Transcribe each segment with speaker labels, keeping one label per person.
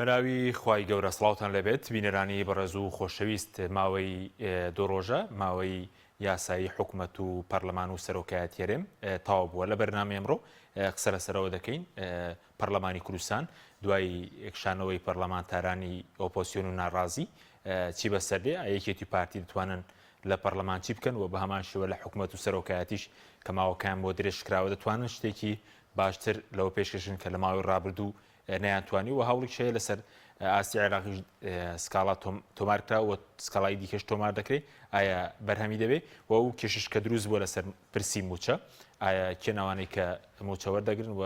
Speaker 1: بەناوی خوای گەورە سڵاوتان لێبێت بینەرانی بەڕێز و خۆشەویست ماوەی دوو ڕۆژە ماوەی یاسایی حکومەت و پەرلەمان و سەرۆکایەتی هەرێم تەواو بووە لە بەرنامەی ئەمڕۆ قسە لەسەرەوە دەکەین پەرلەمانی کوردستان دوای کشانەوەی پەرلەمانتارانی ئۆپۆسیۆن و ناڕازی چی بەسەر دێ یەکێتی پارتی دەتوانن لە پەرلەمان چی بکەن و بە هەمان شێوە لە حکومەت و سەرۆکایەتیش کە ماوەکەیان بۆ درێژ کراوە دەتوانن شتێکی باشتر لەوە پێشکەشن کە لە ماوەی ڕابردوو نەیانتوانی و هەوڵیش هەیە لەسەر ئاستی عێراقیش سکاڵا تۆمار کرا و سکاڵای دیکەش تۆمار دەکرێت ئایا بەرهەمی دەبێت و ئەو کێشش کە دروست بووە لەسەر پرسی موچە ئایا کێ ناوانەی کە موچە وەردەگرن و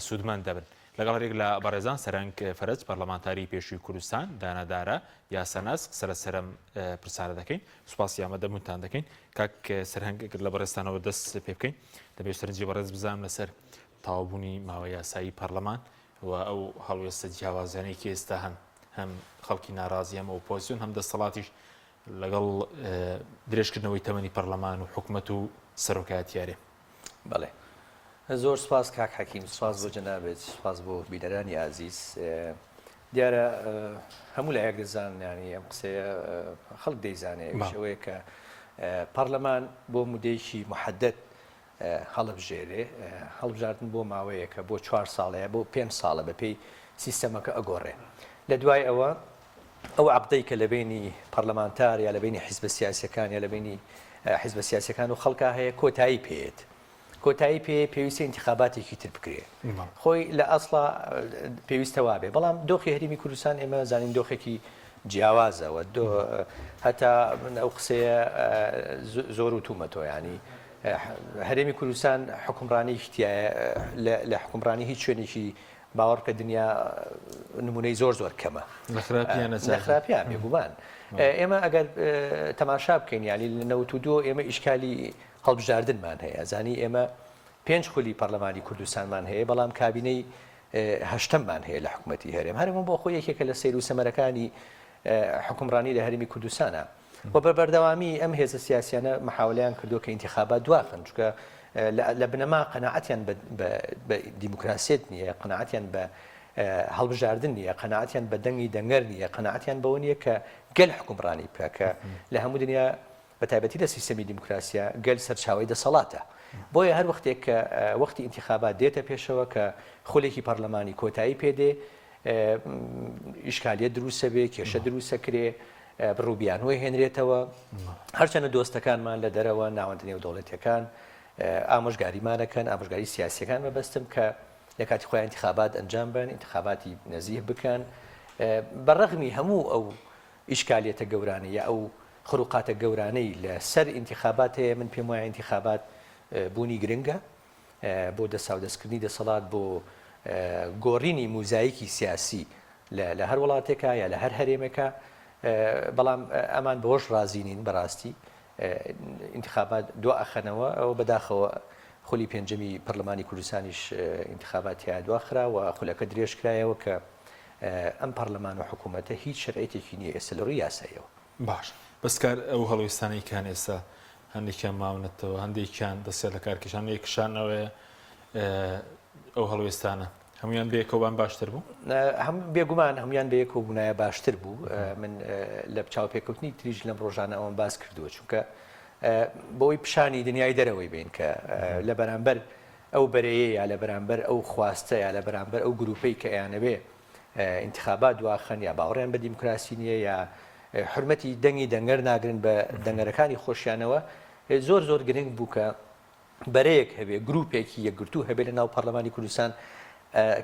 Speaker 1: سوودمەند دەبن لەگەڵ هەرێک لە بەڕێزان سەرنگ فەرەج پەرلەمانتاری پێشووی کوردستان دانادارە یاساناس قسە لەسەرم پرسیارە دەکەین سوپاسی ئامادەبوونتان دەکەین کاک سەرهەنگ گەر لە بەڕێزتانەوە دەست پێ بکەین دەبێت سەرنجی بەڕێز بزانم لەسەر تەواوبوونی ماوە یاسایی پەرلەمان و ئەو هەڵوێستە جیاوازانەی کە ئێستا هەن هەم خەڵکی ناڕازی هەم ئۆپۆزیسیۆن هەم دەسەڵاتیش لەگەڵ درێژکردنەوەی تەمەنی پەرلەمان و حکومەت و سەرۆکایەتی هەرێم.
Speaker 2: بەڵێ زۆر سپاس کاک حەکیم سپاس بۆ جەنابت سپاس بۆ بینەرانی ئازیز دیارە هەموو لایەک دەزانن ینی ئەم قسەیە خەڵک دەیزانێ ئەوەیە کە پەرلەمان بۆ مودەیەکی محدد هەڵبژێرێ، هەڵبژاردن بۆ ماوەیەکە، بۆ چوار ساڵە یا بۆ پێنج ساڵە بەپێی سیستەمەکە ئەگۆڕێ. لە دوای ئەوە ئەو عەقدەی کە لە بەینی پەڕلەمانتار یا لە بەینی حیزبە سیاسیەکان یا لە بەینی حیزبە سیاسیەکان و خەڵکا هەیە کۆتایی پێیەت. کۆتایی پێ پێویستە ئینتخاباتێکی تر بکرێ. خۆی لە ئەسڵا پێویستە وابێ، بەڵام دۆخی هەرێمی کوردستان ئێمە زانین دۆخێکی جیاوازە و هەتا من ئەو قسەیە زۆر وتومەتەوە یانی هەرێمی کوردستان حوکمڕانیی تیایە لە حوکمڕانی هیچ شوێنێکی باوەڕ بکە دنیا نمونەی زۆر زۆر کەمە
Speaker 1: لە خراپیان
Speaker 2: لە خراپیان بێگومان ئێمە ئەگەر تەماشا بکەین یانی لە 92 ئێمە ئیشکالی هەڵبژاردنمان هەیە زانی ئێمە پێنج خولی پەرلەمانی کوردستانمان هەیە بەڵام کابینەی هەشتەممان هەیە لە حکوومەتی هەرێم هەرمە بۆ خۆی یەکێکە لە سەیر و سەمەرەکانی حکومڕانی لە هەرێمی کوردستانە و بە بەردەوامی ئەم هێزە سیاسیانە محاولەیان کردووە کە ئینتیخابات دواخەن، چونکە لە بنەما قەناعەتیان بە دیموکراسیەت نییە، قەناعەتیان بە هەڵبژاردن نییە، قەناعەتیان بە دەنگی دەنگەر نییە، قەناعەتیان بەوە نییە کە گەل حوکمڕانی بکا، کە لە هەموو دنیا بە تایبەتی لە سیستەمی دیموکراسیا گەل سەرچاوەی دەسەڵاتە. بۆیە هەر وەختێک کە وەختی ئینتیخابات دێتە پێشەوە کە خولێکی پەڕلەمانی کۆتایی پێ دێ، ئیشکالیەت دروستەبێ، کێشە دروستەکرێ، بڕوبیانووی هێنرێتەوە. هەرچەندە دۆستەکانمان لە دەرەوە، ناوەندە نێودەوڵەتیەکان ئامۆژگاریمانەکەن، ئامۆژگاری سیاسیەکان مەبەستم کە لە کاتی خۆیان ئینتخابات ئەنجام بەن، ئینتخاباتی نەزیه بکەن. بە ڕەغمی هەموو ئەو ئیشکالیەتە گەورانەی یا ئەو خروقاتە گەورانەی لە سەر ئینتخابات هەیە، من پێم وایە ئینتخابات بوونی گرنگە بۆ دەساودەستکردنی دەسەڵات، بۆ گۆڕینی موزایکی سیاسی لە هەر وڵاتێکا یا لە هەر هەرێمێکا، بەڵام ئەمان بەوەش ڕازی نین بەڕاستی ئینتخابات دوا ئەخەنەوە، ئەوە بەداخەوە خولی پێنجەمی پەرلەمانی کوردستانیش ئینتخابات تیا دواخرا و خولەکە درێژکرایەوە کە ئەم پەرلەمان و حکوومەتە هیچ شەرعیەتێکی نییە ئێستا لە ڕووی یاساییەوە.
Speaker 1: باش بەس کار ئەو هەڵوێستانەی کە هەن ئێستا هەندێکیان ماونەتەوە هەندێکیان دەستیان لە کار کێشان لێ کشانەوەیە ئەو هەڵوێستانە هەمویان بەیەکەوە بان باشتر بوو؟
Speaker 2: هەم بێگومان هەمویان بەیەکەوە بوونایە باشتر بوو من لە چاوپێکەوتنی تریش لەم ڕۆژانە ئەوەم باس کردووە چونکە بۆی پیشانی دنیای دەرەوەی بین کە لە بەرامبەر ئەو بەرەیە یا لە بەرامبەر ئەو خواستە یا لە بەرامبەر ئەو گروپەی کە ئەیانەوێ ئینتخابات دواخەن یا باوەڕیان بە دیموکراسی نییە یا حورمەتی دەنگی دەنگەر ناگرن بە دەنگەرەکانی خۆشیانەوە زۆر زۆر گرنگ بوو کە بەرەیەک هەبێ گروپێکی یەکگرتوو هەبێ لە ناو پەرلەمانی کوردستان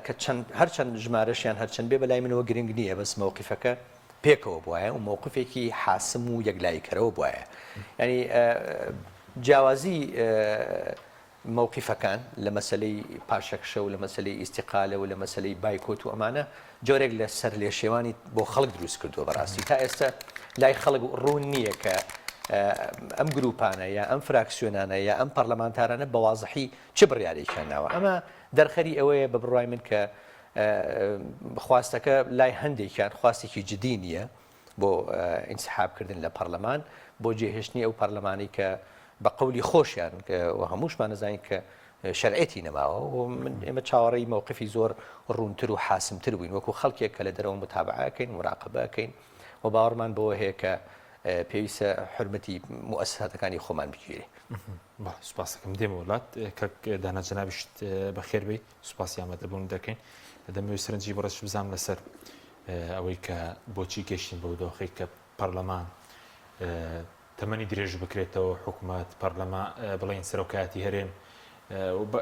Speaker 2: کە چەند هەرچەند ژمارەشیان هەرچەند بێ بەلای منەوە گرنگ نییە بەس مەوقفەکە پێکەوە بوایە و مەوقفێکی حاسم و یەکلاییکەرەوە بوایە یعنی جیاوازی مەوقیفەکان لە مەسەلەی پاشەکشە و لە مەسەلەی ئیستیقالە و لە مەسەلەی بایکۆت و ئەمانە جۆرێک لە سەرلێشێوانی بۆ خەڵک دروست کردووە بەڕاستی تا ئێستا لای خەڵک ڕوون نییە کە ئەم گروپانە یا ئەم فراکسیۆنانە یا ئەم پەرلەمانتارانە بە وازحی چ بڕیارێکیان ناوە ئەمە دەرخەری ئەوەیە بە بڕوای من کە خواستەکە لای هەندێکیان خواستێکی جدی نییە بۆ ئینسحاب کردن لە پەڕلەمان، بۆ جێهێشتنی ئەو پەڕلەمانەی کە بە قەولی خۆشیان و هەمووشمان ئەزانین کە شەرعیەتی نەماوە و من ئێمە چاوەڕێی مەوقفی زۆر ڕوونتر و حاسمتر بووین وەکو خەڵکێک کە لە دەرەوە متابعە ئەکەین مراقبە ئەکەین و باوەڕمان بەوە هەیە کە پێویستە حورمەتی موئەسەساتەکانی خۆمان بگیرێ.
Speaker 1: بەڵێ سوپاسەکەم دێمە وڵات کاک دانا جەنابیشت بەخێر بێی سوپاسی ئامادەبوون دەکەین دەمەوێت سەرنجی بەڕێزش بزانم لەسەر ئەوەی کە بۆچی گەشتین بەو دۆخەی کە پەرلەمان تەمەنی درێژ بکرێتەوە حکومەت پەرلەمان بڵێین سەرۆکایەتی هەرێم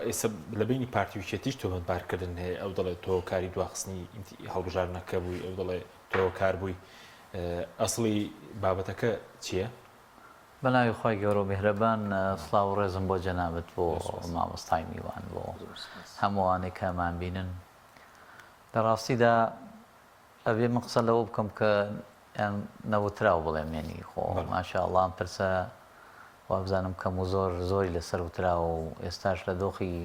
Speaker 1: ئێستا لە بینی پارتی و یەکێتیش تۆمەتبارکردن هەیە ئەو دەڵێت تۆ کاری دواخستنی هەڵبژاردنەکە بووی ئەو دەڵێ تۆ کار بووی ئەسڵی بابەتەکە چییە؟
Speaker 3: بە ناوی خوای گەورە و میهرەبان سڵاو و ڕێزم بۆ جەنابت بۆ مامۆستای میوان بۆ هەموو ئەوانەی کە ئەمانبینن لە ڕاستیدا ئەبێ من قسە لەوە بکەم کە یان نەوتراو بڵێم یەنی خۆ ماشاءاللە ئەم پرسە وابزانم کەم و زۆر زۆری لەسەر وتراوە و ئێستاش لە دۆخی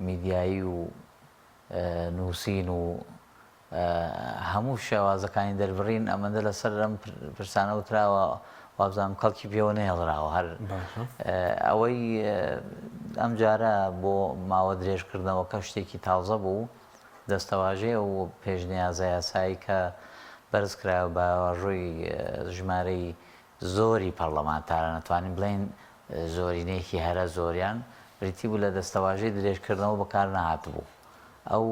Speaker 3: میدیایی و نووسین و هەموو شێوازەکانی دەربڕین ئەمەندە لەسەر ئەم پرسانە وتراوە وابزانم کەڵکی پێوە نەهێڵراوە هەر ئەوەی ئەم جارە بۆ ماوە درێژکردنەوەکە شتێکی تازە بوو دەستەواژەی ئەو پێشنیازە یاسایی کە بەرز کرایەوە بە واژۆی ژمارەی زۆری پەڕلەمانتاران ئەتوانین بڵێین زۆرینەیەکی هەرە زۆریان بریتی بوو لە دەستەواژەی درێژکردنەوە بەکار نەهاتبوو ئەو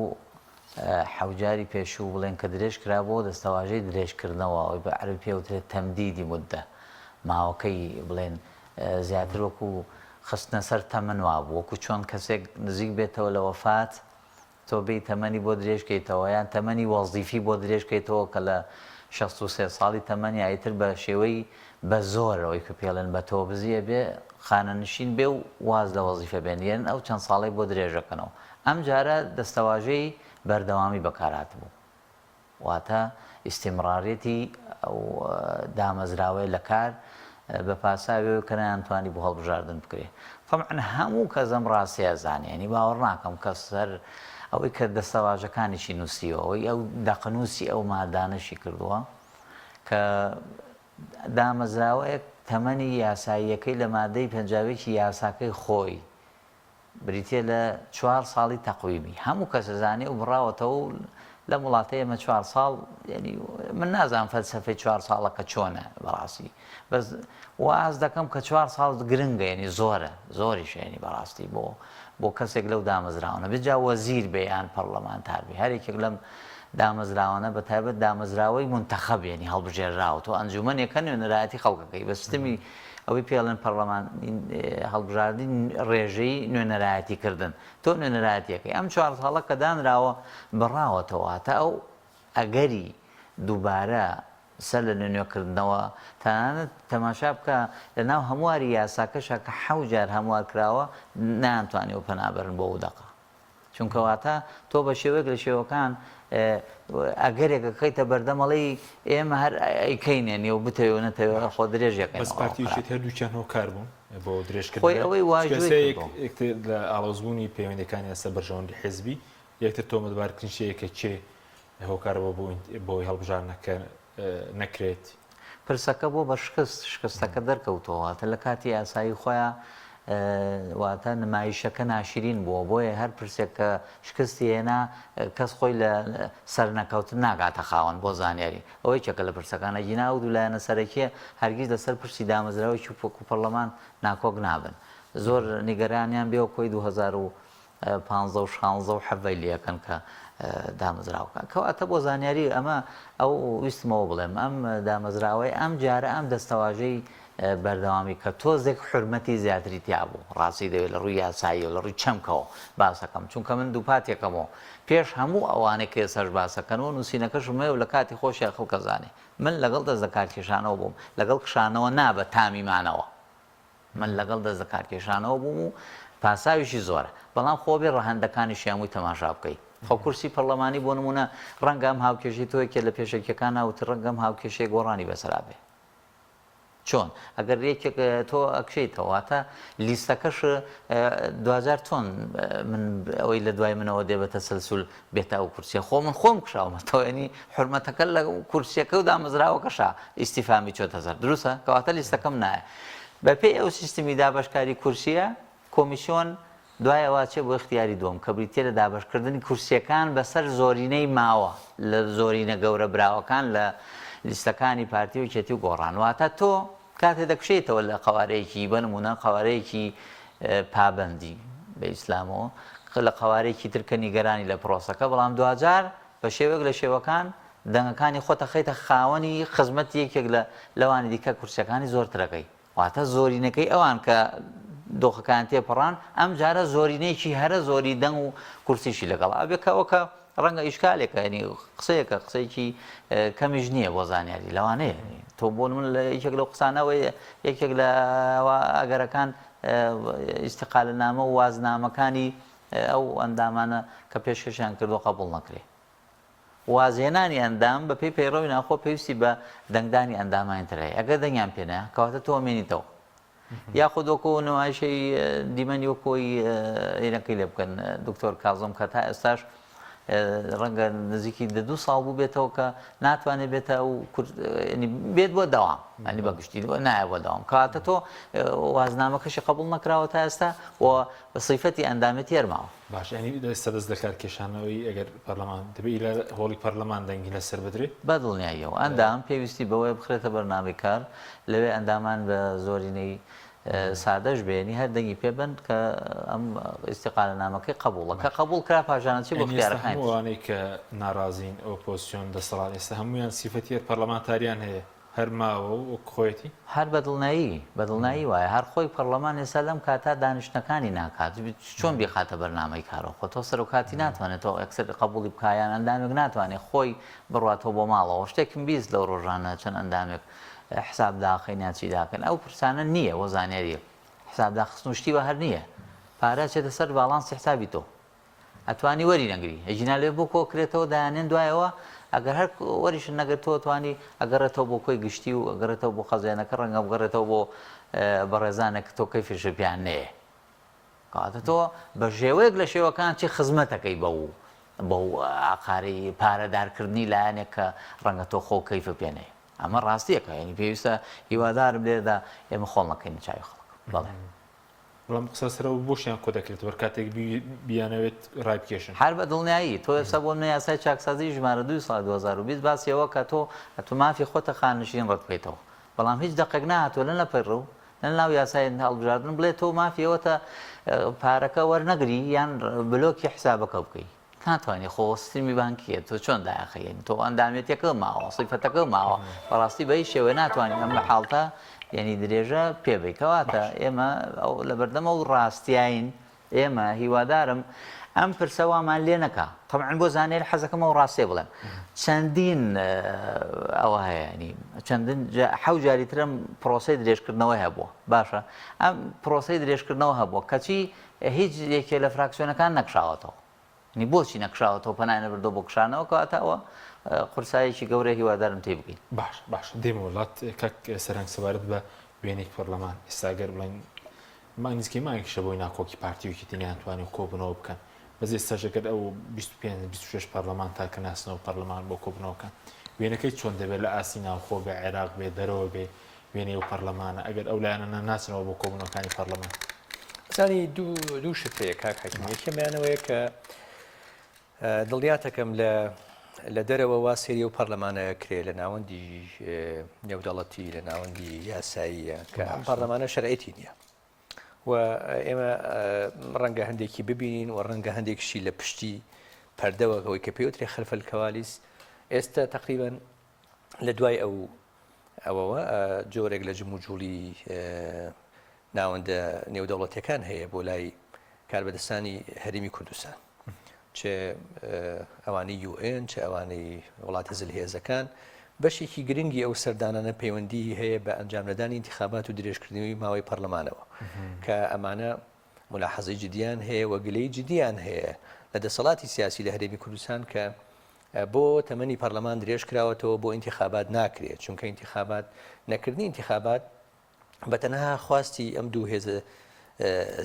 Speaker 3: حەوجاری پێشوو بڵێن کە درێژ کرابووەوە دەستەواژەی درێژکردنەوە ئەوەی بە عەرەبی پێ وترێت تەمدیدی مودە ماوەکەی بڵێن زیاتر وەکو خستنە سەر تەمەن وابوو وەکو چۆن کەسێک نزیک بێتەوە لە وەفات تۆ بێی تەمەنی بۆ درێژ کەیتەوە یان تەمەنی وەزیفی بۆ درێژ کەیتەوە کە لە 63 ساڵی تەمەنیا ئیتر بە شێوەی بە زۆر ئەوەی کە پێڵێن بە تۆبزی ئەبێ خانەنشین بێ و واز لە وەزیفە بێن یەن ئەو چەند ساڵەی بۆ درێژەکەنەوە ئەم جارە دەستەواژەی بەردەوامی بەکار هاتبوو واتە ئیستیمڕاریەتی ئەو دامەزراوەیە لە کار بە پاساوی ئەوەی کە نەیانتوانی بۆ هەڵبژاردن بکرێ. تەبعەن هەموو کەس ئەم ڕاستیە ئەزانێ یانی باوەڕ ناکەم کەس هەر ئەوەی کە دەستەواژەکانیشی نووسیوە ئەوەی ئەو دەقنووسی ئەو مادانەشی کردووە کە دامەزراوەیەک تەمەنی یاساییەکەی لە مادەی 51 یاساکەی خۆی بریتیە لە چوار ساڵی تەقویمی هەموو کەس ئەزانێ و بڕاوەتەوە و لەم وڵاتەی ئێمە چوار ساڵ یعنی من نازانم فەلسەفەی چوار ساڵەکە چۆنە بەڕاستی بەس واز دەکەم کە چوار ساڵ گرنگە یعنی زۆرە زۆریش یعنی بەڕاستی بۆ بۆ کەسێک لەو دامەزراوانە بێ جا وەزیر بێ یان پەڕلەمانتار بێ هەر یەکێک لەم دامەزراوانە بە تایبەت دامەزراوەی مونتەخەب یعنی هەڵبژێرراوە تۆ ئەنجومەنێکە نوێنەرایەتی خەڵکەکەی بە سیستمی ئەوەی پێڵێن پەڕلەمان هەڵبژاردنی ڕێژەیی نوێنەرایەتی کردن تۆ نوێنەرایەتیەکەی ئەم چوار ساڵە کە دانراوە بڕاوەتەوە هەتا ئەو ئەگەری دووبارە سەر لە نوێکردنەوە تەنانەت تەماشا بکە لە ناو هەمواری یاساکەشا کە حەو جار هەموار کراوە نەیانتوانیوە پەنا بەرن بۆ ئەو دەقە چونکە واتە تۆ بە شێوەیەک لە شێوەکان ئەگەرێک ئەخەیتە بەردەم ئەڵێی ئێمە هەر ئەیکەینێ نیە و بتەوێ و نەتەوێ خۆ درێژ
Speaker 1: ئەکەینەوە بەس پارتی و یەکێتی هەردووکیان هۆکار بوون بۆ درێژکردنەوەی
Speaker 3: خۆی ئەوەی واژۆی کردووە.
Speaker 1: یەکتر لە ئاڵۆزبوونی پەیوەندیەکانیان لەسەر بەرژەوەندی حزبی یەکتر تۆمەتبارکردنیش هەیە کە کێ هۆکارە بۆ بۆی هەڵبژاردنەکە نەکرێت.
Speaker 3: پرسەکە بۆ بە شکست، شکستەکە دەرکەوتەوە، واتە لە کاتی ئاسایی خۆیا واتە نمایشەکە ناشرین بووە، بۆیە هەر پرسێک کە شکستی هێنا کەس خۆی لە سەرنەکەوتن ناگاتە خاوەن، بۆ زانیاری ئەوە یەکێکە لە پرسەکان، ئەگینا ئەو دوو لایەنە سەرەکیە هەرگیز لەسەر پرسی دامەزراوەیەکی وەکو پەڕلەمان ناکۆک نابن، زۆر نیگەرانیان بێ وەکۆی 2015 و شانزە و حەڤەی لێ ئەکەن کە دامەزراوەکان کەواتە بۆ زانیاری ئەمە ئەو ویستمەوە بڵێم ئەم دامەزراوەی ئەم جارە ئەم دەستەواژەی بەردەوامی کە تۆزێک حورمەتی زیاتری تیا بوو ڕاستی دەوێت لە ڕووی یاسایی و لە ڕووی چەمکەوە باسەکەم چونکە من دووپاتێکەمەوە پێش هەموو ئەوانەی کە ئێستاش باسەکەنەوە نووسینەکەشم هەیە و لە کاتی خۆشیا خەڵکەزانێ من لەگەڵ دەست لەکارکێشانەوە بووم لەگەڵ کشانەوە نا بە تامی مانەوە من لەگەڵ دەست لەکارکێشانەوە بووم و پاساویشی زۆرە، بەڵام خۆ بێ ڕەهەندەکانیشی هەمووی تەماشا بکەی. خۆ کورسی پەڕلەمانی بۆ نموونە ڕەنگە ئەم هاوکێشەی تۆ یەکێ لە پێشەکیەکانا وتت ڕەنگە ئەم هاوکێشەیە گۆڕانی بەسەرا بێ. چۆن؟ ئەگەر یەکێک تۆ ئەکشێیتەوە واتە لیستەکەش دواجار چۆن من ئەوەی لە دوای منەوە دێ بە تەسەلسول بێتە ئەو کورسیە خۆ من خۆم کشاومەتەوە یعنی حورمەتەکە لە کورسیەکە و دامەزراوەکەشا ئیستیفامی چۆتە سەر دروستە کەواتە لیستەکەم نایە بەپێی ئەو سیستمی دابەشکاری کورسیە کۆمیسیۆن دوای ئەوە ئەچێ بۆ ئیختیاری دووەم کە بریتیە لە دابەشکردنی کورسیەکان بەسەر زۆرینەی ماوە لە زۆرینە گەورە براوەکان لە لیستەکانی پارتی و یەکێتی و گۆڕان واتە تۆ کاتێ دەکشێیتەوە لە قەوارەیەکی بە نمونە قەوارەیەکی پابەندی بە ئیسلامەوە لە قەوارەیەکی تر کە نیگەرانی لە پرۆسەکە بەڵام دواجار بە شێوەیەک لە شێوەکان دەنگەکانی خۆت ئەخەیتە خاوەنی خزمەتی یەکێک لە لەوانی دیکە کورسیەکانی زۆرترەکەی واتە زۆرینەکەی ئەوان کە دۆخەکان تێپەڕان ئەم جارە زۆرینەیەکی هەرە زۆری دەنگ و کورسیشی لەگەڵ ئەبێ کە ئەوە کە ڕەنگە ئیشکالێکە ینی قسەیەکە قسەیەکی کەمیش نییە بۆ زانیاری لەوانەیە تۆ بۆ من لە یەکێک لەو قسانەوە یەکێک لە ئەگەرەکان ئیستیقالەنامە و وازنامەکانی ئەو ئەندامانە کە پێشکەشیان کردووە قبوڵ نەکرێ. وازهێنانی ئەندام بە پێی پەیڕەوی ناوخۆ پێویستی بە دەنگدانی ئەندامانی تر هەیە، ئەگەر دەنگیان پێ نەیا کەواتە تۆ ئەمێنیتەوە. یاخود وەکو نمایشەی دیمەنی وەکۆی ئینەکەی لێ بکەن دکتۆر کازم کە تا ئێستاش ڕەنگە نزیکی دە دوو ساڵ بوو بێتەوە کە ناتوانێت بێتە ئەو بێت بۆ دەوام ئەنی بەگشتی نایە بۆ دەوام کەواتە تۆ وازنامەکەشی قبول نەکراوە تا ئێستا و بە سیفەتی ئەندامێتی هەرماوە.
Speaker 1: باش یانی ئێستا دەست لەکار کێشانەوەی ئەگەر پەرلەمان دەبێ لە هۆڵی پەرلەمان دەنگی لەسەر بدرێ؟
Speaker 3: بە دڵنیاییەوە ئەندام پێویستی بەوەیە بخرێتە بەرنامەی کار لەوێ ئەندامان بە زۆرینەی سادەش بێ یانی هەر دەنگی پێ بەن کە ئەم ئیستیقالەنامەکەی قەبووڵە کە قەبووڵ کرا پاشان ئەچێ بۆ
Speaker 1: یانی ئێستا
Speaker 3: ئیختیارەکانی
Speaker 1: هەموو
Speaker 3: تر.
Speaker 1: ئەوانەی کە ناڕازین ئۆپۆزسیۆن دەسەڵات ئێستا هەموویان سیفەتی هەر پەرلەمانتاریان هەیە هەر ماوە و وەک خۆیەتی؟
Speaker 3: هەر بە دڵنیایی، بە دڵنیایی وایە. هەر خۆی پەڕڵەمان ئێستا لەم کاتە دانیشتنەکانی ناکات. چۆن بیخاتە بەرنامەی کارەوە؟ خۆ تۆ سەرۆکاتی ناتوانێت تۆ یەکسەر قەبووڵی بکا یان ئەندامێک ناتوانێت خۆی بڕواتەوە بۆ ماڵەوە. شتێکم 20 لەو ڕۆژانە چەند ئەندامێک حساب داخەین یان چی داکەن. ئەو پرسانە نییە بۆ زانیارییەک. حساب داخستن و شتی وا هەر نییە. پارە ئەچێتە سەر باڵانسی حسابی تۆ. ئەتوانی وەری نەگری ئەگینا لێ بۆ کۆ کرێتەوە دایانێن دوایەوە ئەگەر هەر وەریشت نەگرتەوە توانی ئەگەڕێتەوە بۆ کۆی گشتی و ئەگەڕێتەوە بۆ خەزێنەکە ڕەنگە بگەڕێتەوە بۆ بەڕێزانێک تۆ کەیفیشت پێیان نەیە کەواتە تۆ بە شێوەیەک لە شێوەکان چی خزمەتەکەی بەو بەو ئاقارەی پارەدارکردنی لایەنێک کە ڕەنگە تۆ خۆ کەیفە پێ نەیە ئەمە ڕاستیەکە یعنی پێویستە هیوادارم لێرەدا ئێمە خۆڵ نەکەین چاوی خەڵک بەڵێ.
Speaker 1: بەڵام قسە لەسەر ئەوە بۆشیان کۆ دەکرێتەوە هەر کاتێک بیانەوێت ڕایبکێشن.
Speaker 3: هەر بە دڵنیایی، تۆ ئێستا بۆ نمونە یاسای چاکسازی ژمارە دووی ساڵی 2020 باسی ئەوە کە تۆ ئەتوو مافی خۆتە خانەنشین ڕەت بکەیتەوە بەڵام هیچ دەقێک نەهاتووە لە نە پەیڕەو نە ناو یاسای هەڵبژاردن بڵێ تۆ مافی ئەوەتە پارەکە وەرنەگری یان بلۆکی حسابەکە بکەی. ناتوانی خۆ سیستمی بانکیە تۆ چۆن دایەخەی یانی تۆ ئەندامێتیەکە ماوە سیفەتەکە ماوە بەڕاستی بە هیچ شێوەیە ناتوانین ئەم حاڵتە یعنی درێژە پێ بەی کەواتە ئێمە ئەو لەبەردەم ئەو ڕاستیین ئێمە هیوادارم ئەم پرسە وامان لێ نەکا طبعا بۆ زانیاری حەزەکەم ئەو ڕاستیە بڵێم چەندین ئەوە هەیە ینی چەندین حەو جاری ترم پرۆسەی درێژکردنەوە هەبووە باشە ئەم پرۆسەی درێژکردنەوە هەبووە کەچی هیچ یەکێ لە فراکسیۆنەکان نەکشاوەتەوە یانی بۆچی نەکشاوەتەوە پەنای نەبردەوە بۆ کشانەوە کەواتە ئەوە قورسایەکی گەورەیە هیوادارم تێی بگەین.
Speaker 1: باش باش دێمە وڵات کاک سەرهەنگ سەبارەت بە وێنەی پەرلەمان ئێستا گەر بڵێن ما نزیکەی مانگێکیشە بۆی ناکۆکی پارتی و یەکێتی نەیانتوانی کۆبوونەوە بکەن بەس ئێستاش ئەگەر ئەو 25 26 پەرلەمانتار کە ناسنەوە پەرلەمان بۆ کۆبوونەوەکان وێنەکەی چۆن دەبێت لە ئاستی ناوخۆ بێ عێراق بێ دەرەوە بێ وێنەی ئەو پەرلەمانە ئەگەر ئەو لایەنانە ناچنەوە بۆ کۆبوونەوەکانی پەرلەمان.
Speaker 2: زانی دوو دوو شت هەیە کاک حەکیم یەکەمیان ئەوەیە کە دڵنیاتەکەم لە لە دەرەوە وا سێری ئەو پەرلەمانە کرێ لە ناوەندی نێودەڵەتی لە ناوەندی یاساییە کە ئەم پەرلەمانە شەرعێتی نییە و ئێمە ڕەنگە هەندێکی ببینین و ڕەنگە هەندێکشی لە پشتی پەردەوە ئەوەی کە پێوترێ خلف الكواليس ئێستا تقریبا لە دوای ئەو ئەوەوە جۆرێک لە جموجوڵی ناوەندە نێودەوڵەتیەکان هەیە بۆ لای کاربەدەستانی هەرێمی کوردستان چ ئەوانەی UN چ ئەوانەی وڵاتە زلهێزەکان بەشێکی گرنگی ئەو سەردانانە پەیوەندی هەیە بە ئەنجامنەدانی ئینتخابات و درێژکردنەوەی ماوەی پەرلەمانەوە کە ئەمانە ملاحەزەی جدیان هەیە و گلەی جدیان هەیە لە دەسەڵاتی سیاسی لە هەرێمی کوردستان کە بۆ تەمەنی پەرلەمان درێژ کراوەتەوە بۆ ئینتیخابات ناکرێت چونکە ئینتیخابات نەکردنی ئینتیخابات بە تەنها خواستی ئەم دوو هێزە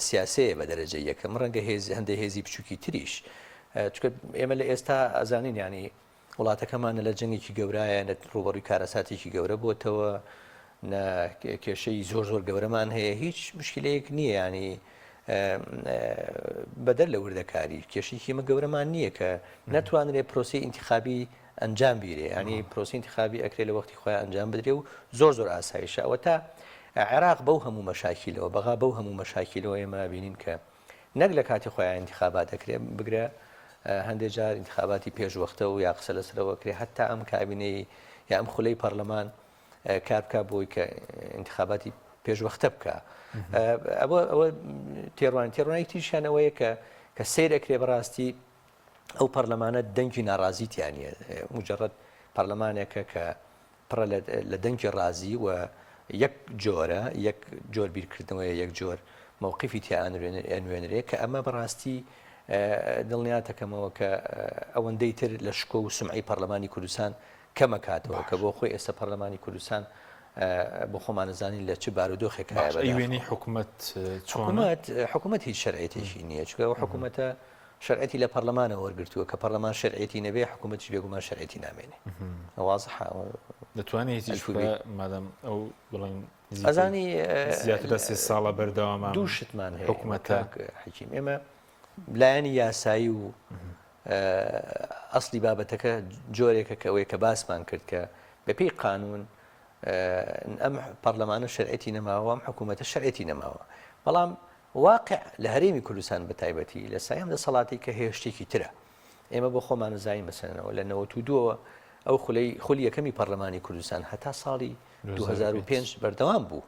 Speaker 2: سیاسەیە بە دەرەجە یەکەم ڕەنگە هێز هەندێک هێزی بچووکی تریش چونکە ئێمە لە ئێستا ئەزانین ینی وڵاتەکەمان نە لە جەنگێکی گەورایە نە ڕووبەڕووی کارەساتێکی گەورە بۆتەوە نە کێشەی زۆر زۆر گەورەمان هەیە هیچ مشکلەیەک نییە ینی. بەدەر لە وردەکاری کێشەیەکی ئێمە گەورەمان نییە کە نەتوانرێ پرۆسەی ئینتخابی ئەنجام بیرێ ینی پرۆسی انتخابی ئەکرێ لە وەختی خۆیان ئەنجام بدرێ و زۆر زۆر ئاسایشە ئەوە تا عێراق بەو هەموو مەشاکیلەوە بەغا بەو هەموو مەشاکیلەوە ئێمە بینین کە نەک لە کاتی خۆیان انتخابات دەکرێ بگرە هەندێک جار انتخاباتی پێش وەختە و یا قسە لەسەرەوە کرێ هەتا ئەم کابینەی یا ئەم خولەی پەرلەمان کار بکا بۆی کە ئینتخاباتی پێشوەختە بکا ئەوە ئەوە تێڕوان تێڕوانی تریشیان ئەوەیە کە کە سەیر ئەکرێ بەڕاستی ئەو پەرلەمانە دەنگی ناڕازی تیانە مجرد پەرلەمانێکە کە پڕە لە دەنگی ڕازی و یەک جۆرە یەک جۆر بیرکردنەوەیە یەک جۆر مووقفی تیا ئەنوێنرێ کە ئەمە بەڕاستی دڵنیاتەکەمەوە کە ئەوەندەی تر لە شکۆ و سمعی پەرلەمانی کوردستان کەمەکاتەوە کە بۆ خۆی ئێستا پەرلەمانی کوردستان بۆ خۆمان ئەزانین لە چ بارودۆخێک هەیە
Speaker 1: بەداخەوە. وێنەی حکومەت چۆنە؟
Speaker 2: حکومەت حکومەت هیچ شەرعیەتێکی نییە چونکە ئەو حکومەتە شەرعیەتی لە پەرلەمانەوە وەرگرتووە کە پەرلەمان شەرعیەتی نەبێ حکومەتیش بێگومان شەرعیەتی نامێنێ وازحە
Speaker 1: دەتوانێت هیچ
Speaker 2: ئەلفوبێ.
Speaker 1: مادام ئەو بڵێن
Speaker 2: ئەزانی
Speaker 1: زیاتر لە سێ ساڵە بەردەوامە
Speaker 2: دوو شتمان هەیە
Speaker 1: حکومەتە
Speaker 2: کاک حەکیم ئێمە لایەنی یاسایی و ئەسڵی بابەتەکە جۆرێکە کە ئەوەیە کە باسمان کرد کە بەپێی قانون ئەم پەرلەمانە شەرعەتی نەماوە ئەم حکوومەتە شەرعەتی نەماوە بەڵام واقع لە هەرێمی کوردستان بە تایبەتی لە سایەم دەسەڵاتی کە هەیە شتێکی ترە ئێمە بۆ خۆمان زانین مەسەلەنەوە لە 92ەوە ئەو خولەی خولی یەکەمی پەرلەمانی کوردستان هەتا ساڵی 2005 بەردەوام بوو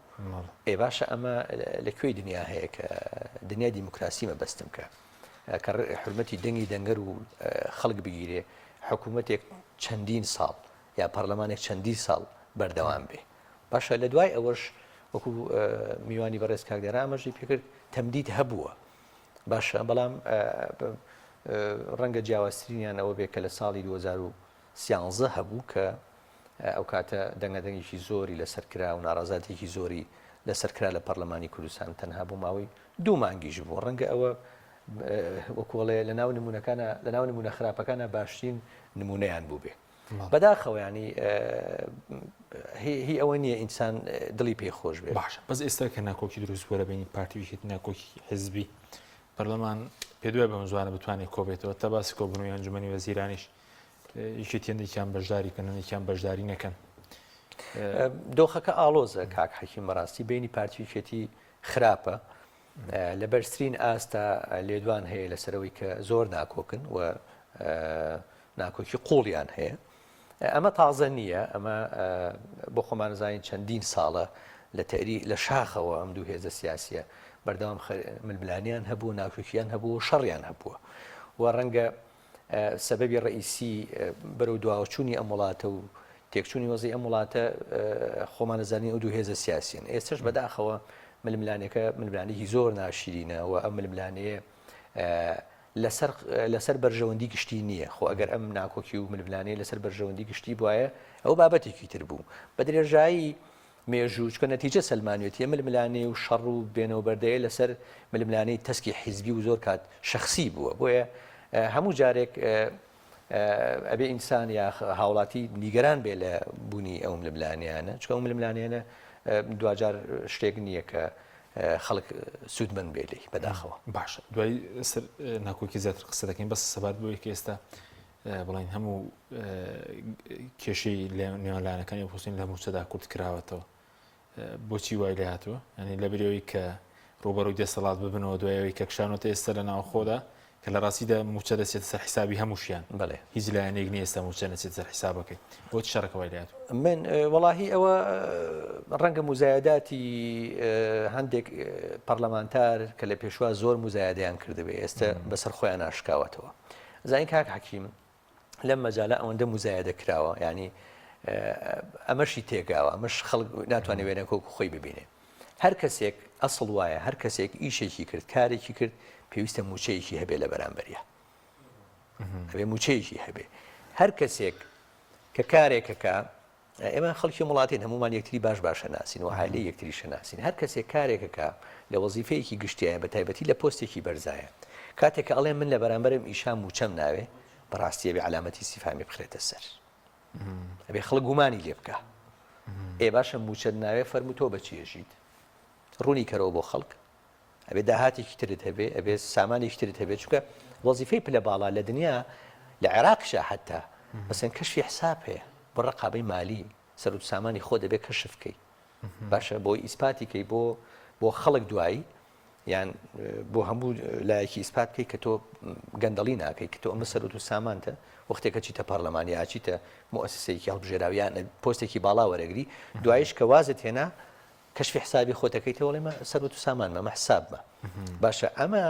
Speaker 2: ئێ باشە ئەمە لە کوێی دنیا هەیە کە دنیای دیموکراسی مەبەستم کە کە حورمەتی دەنگی دەنگەر و خەڵک بگیرێ حکوومەتێک چەندین ساڵ یا پەرلەمانێک چەندین ساڵ بەردەوام بێ باشە لە دوای ئەوەش وەکو میوانی بەڕێز کاک دێرا ئاماژەی پێکرد تەمدید هەبووە باشە بەڵام ڕەنگە جیاوازترینیان ئەوە بێ کە لە ساڵی 2013 هەبوو کە ئەو کاتە دەنگە دەنگێکی زۆری لەسەر کرا و ناڕازاتێکی زۆری لەسەر کرا لە پەرلەمانی کوردستان تەنها بۆ ماوەی دوو مانگیش بوو ڕەنگە ئەوە وەکوڵێ لە ناو نمونەکانە لە ناو نمونە خراپەکانە باشترین نمونەیان بوو بێ بەداخەوە ینی هی ئەوە نییە ئینسان دڵی پێ خۆش بێ
Speaker 1: باشە بەس ئێستا کە ناکۆکی دروست بووە لە بینی پارتی و یەکێتی ناکۆکی حزبی پەرلەمان پێ دوای بەم زوانە بتوانێت کۆبێتەوە تا باسی کۆبوونەوەی ئەنجومەنی وەزیرانیش یەکێتی هەندێکیان بەشداری کەن هەندێکیان بەشداری نەکەن.
Speaker 2: دۆخەکە ئاڵۆزە کاک حەکیم بەڕاستی بینی پارتی یەکێتی خراپە لە بەرزترین ئاستا لێدوان هەیە لەسەرەوەی کە زۆر ناکۆکن و ناکۆکی قوڵیان هەیە ئەمە تازە نییە ئەمە بۆ خۆمانزانین چەندین ساڵە لە تەری لە شاخەوە ئەم دوو هێزە سیاسیە بەردەوام ململانیان هەبوو ناکۆکیان هەبوو شەڕیان هەبووە و ڕەنگە سەبەبی ڕەئیسی بەرەو دواوەچوونی ئەم وڵاتە و تێکچوونی وەزعی ئەم وڵاتە خۆمان ئەزانین ئەو دوو هێزە سیاسیەن. ئێستەش بەداخەوە ململانێکە ململانێکی زۆر ناشرینە و ئەم ململانێیە لەسەر لەسەر بەرژەوەندی گشتی نییە. خۆ ئەگەر ئەم ناکۆکی و ململانێ لەسەر بەرژەوەندی گشتی بوایە ئەو بابەتێکی تر بوو. بە درێژایی مێژوو، چونکە نەتیجە سەلمانوێتی ئەم ململانێ و شەڕ و بێنەو بەردەیە لەسەر ململانێی تەسکی حیزبی و زۆر کات شەخسی بووە، بۆیە هەموو جارێک ئەبێ ئینسان یا هاوڵاتی نیگەران بێ لە بوونی ئەو ململانێیانە، چونکە ئەو ململانێیانە دواجار شتێک نییە کە خەڵک سوودمەند بێ لێی، بەداخەوە.
Speaker 1: باشە دوای سەر ناکۆکی زیاتر قسە دەکەین، بەس سەبارەت بەوەی کە ئێستا بڵێن هەموو کێشەی نێوان لایەنەکانی ئۆپۆزسیۆن لە مووچەدا کورت کراوەتەوە بۆچی وای لێ هاتووە ینی لە بریەوەی کە ڕوبەڕووی دەسەڵات ببنەوە دوایەوەی کە کشانەوەتە ئێستا لە ناوخۆدا کە لە ڕاستیدا مووچە دەچێتە سەر حیسابی هەمووشیان
Speaker 2: بەڵێ
Speaker 1: هیچ لایەنێک نییە ئێستا مووچە نەچێت سەر حیسابەکەی بۆچی شەڕەکە وای لێ هاتووە
Speaker 2: من وەڵاهی ئەوە ڕەنگە موزایەداتی هەندێک پەرلەمانتار کە لە پێشوا زۆر موزایەدەیان کردبێ ئێستا بەسەر خۆیان ناشکاوەتەوە زانی کاک حەکیم لەم مەجالە ئەوەندە موزایەدە کراوە یعنی ئەمەشی تێگاوە ئەمەش خەڵک ناتوانێت وێنەکە وەکو خۆی ببینێ هەر کەسێک ئەسڵ وایە هەر کەسێک ئیشێکی کرد کارێکی کرد پێویستە موچەیەکی هەبێ لە بەرامبەریا ئەبێ موچەیەکی هەبێ هەر کەسێک کە کارێکەکە ئێمە خەڵکی ئەم وڵاتەین هەموومان یەکتری باش باش ئەناسین و عایلەی یەکتریش ئەناسین هەر کەسێک کارێک ئەکا لە وەزیفەیەکی گشتیایە بە تایبەتی لە پۆستێکی بەرزایە کاتێک کە ئەڵێ من لە بەرامبەرم ئیشا مووچەم ناوێ بەڕاستی ئەبێ عەلامەتی ئیستیفهامی بخرێتە سەر ئەبێ خەڵک گومانی لێ بکا ئێ باشە مووچەت ناوێ فەرموو تۆ بە چی ئەژیت ڕوونی کەرەوە بۆ خەڵک. ئەبێ داهاتێکی ترت هەبێ، ئەبێ سامانێکی ترت هەبێ، چونکە وەزیفەی پلە باڵا لە دنیا لە عێراقیشا حەتا مەسەن کەشفی حساب هەیە بۆ ڕەقابەی مالی سەروت سامانی خۆ دەبێ کەشف کەی باشە بۆی ئیسپاتی کەی بۆ بۆ خەڵک دوایی یان بۆ هەموو لایەکی ئیسپات بکەی کە تۆ گەندەڵی ناکەی کە تۆ ئەمە سەروت و سامانتە وەختێکە چیتە پەرلەمان یا چیتە موسسەیەکی هەڵبژێراویان پۆستێکی باڵا وەرەگری دوایش کە وازت هێنا کەشفی حسابی خۆت ئەکەیتەوە ئەڵێ مە سەروەت و سامانمە مە حسابمە باشە ئەمە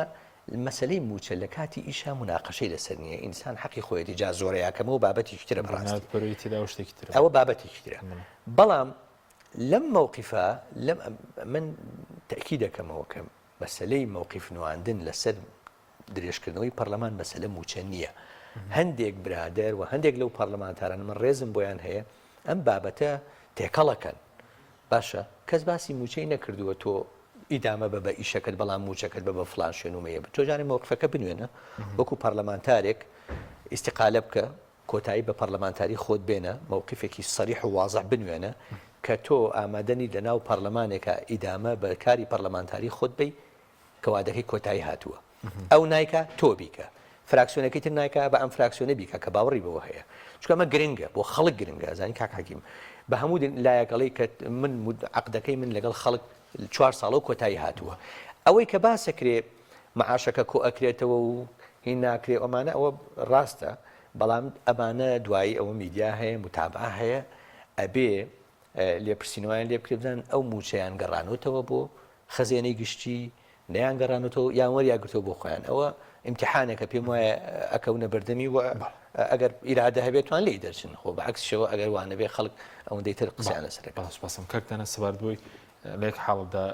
Speaker 2: مەسەلەی موچە لە کاتی ئیشا مناقەشەی لەسەر نییە ئینسان حەقی خۆیەتی جا زۆرە یا کەمەوە بابەتێکی ترە بەڕاستی ئەوە بابەتێکی ترە بەڵام لەم مەوقفە لەم من تەکی دەکەمەوە کە مەسەلەی مەوقف نواندن لەسەر درێژکردنەوەی پەرلەمان مەسەلە موچە نییە هەندێک برادەر و هەندێک لەو پەرلەمانتارانە من ڕێزم بۆیان هەیە ئەم بابەتە تێکەڵەکەن باشە کەس باسی موچەی نەکردووە تۆ ئیدامە بە بە ئیشەکەت بەڵام موچەکەت بە بە فلان شوێن و مەیە تۆ جارێ مەوقفەکە بنوێنە وەکو پەرلەمانتارێک ئیستیقالە بکە کۆتایی بە پەرلەمانتاری خۆت بێنە مەوقفێکی سەریح و وازح بنوێنە کە تۆ ئامادەنی لەناو پەرلەمانێکا ئیدامە بە کاری پەرلەمانتاری خۆت بەی کە وادەکەی کۆتایی هاتووە ئەو نایکا تۆ بیکە فراکسیۆنەکەی تر نایکا بە ئەم فراکسیۆنە بیکا کە باوەڕی بەوە هەیە چونکە ئەمە گرنگە بۆ خەڵک گرنگە زانی کاک حەکیم بە هەموو لایەک ئەڵێی کە من عەقدەکەی من لەگەڵ خەڵک چوار ساڵە و کۆتایی هاتووە ئەوەی کە باسەکرێ معاشەکە کۆ ئەکرێتەوە و هین ناکرێ ئەمانە ئەوە ڕاستە بەڵام ئەمانە دوایی ئەوە میدیا هەیە متابعە هەیە ئەبێ لێپرسینەوەیان لێ بکرێ بزانن ئەو مووچەیان گەڕانۆتەوە بۆ خەزێنەی گشتی نەیان گەڕانۆتەوە یان وەریان گرتەوە بۆ خۆیان ئەوە ئیمتیحانێکە پێم وایە ئەکەونە بەردەمی و ئەگەر ئیرادە هەبێت توان لێی دەرچن خۆ بە عەکسیشەوە ئەگەر وا نەبێ خەڵک ئەوەندەی تر قسەیان لەسەر ئەکات.
Speaker 1: بەڵێ سوپاسم کاک دانا سەبارەت بۆی لە یەک حاڵەتدا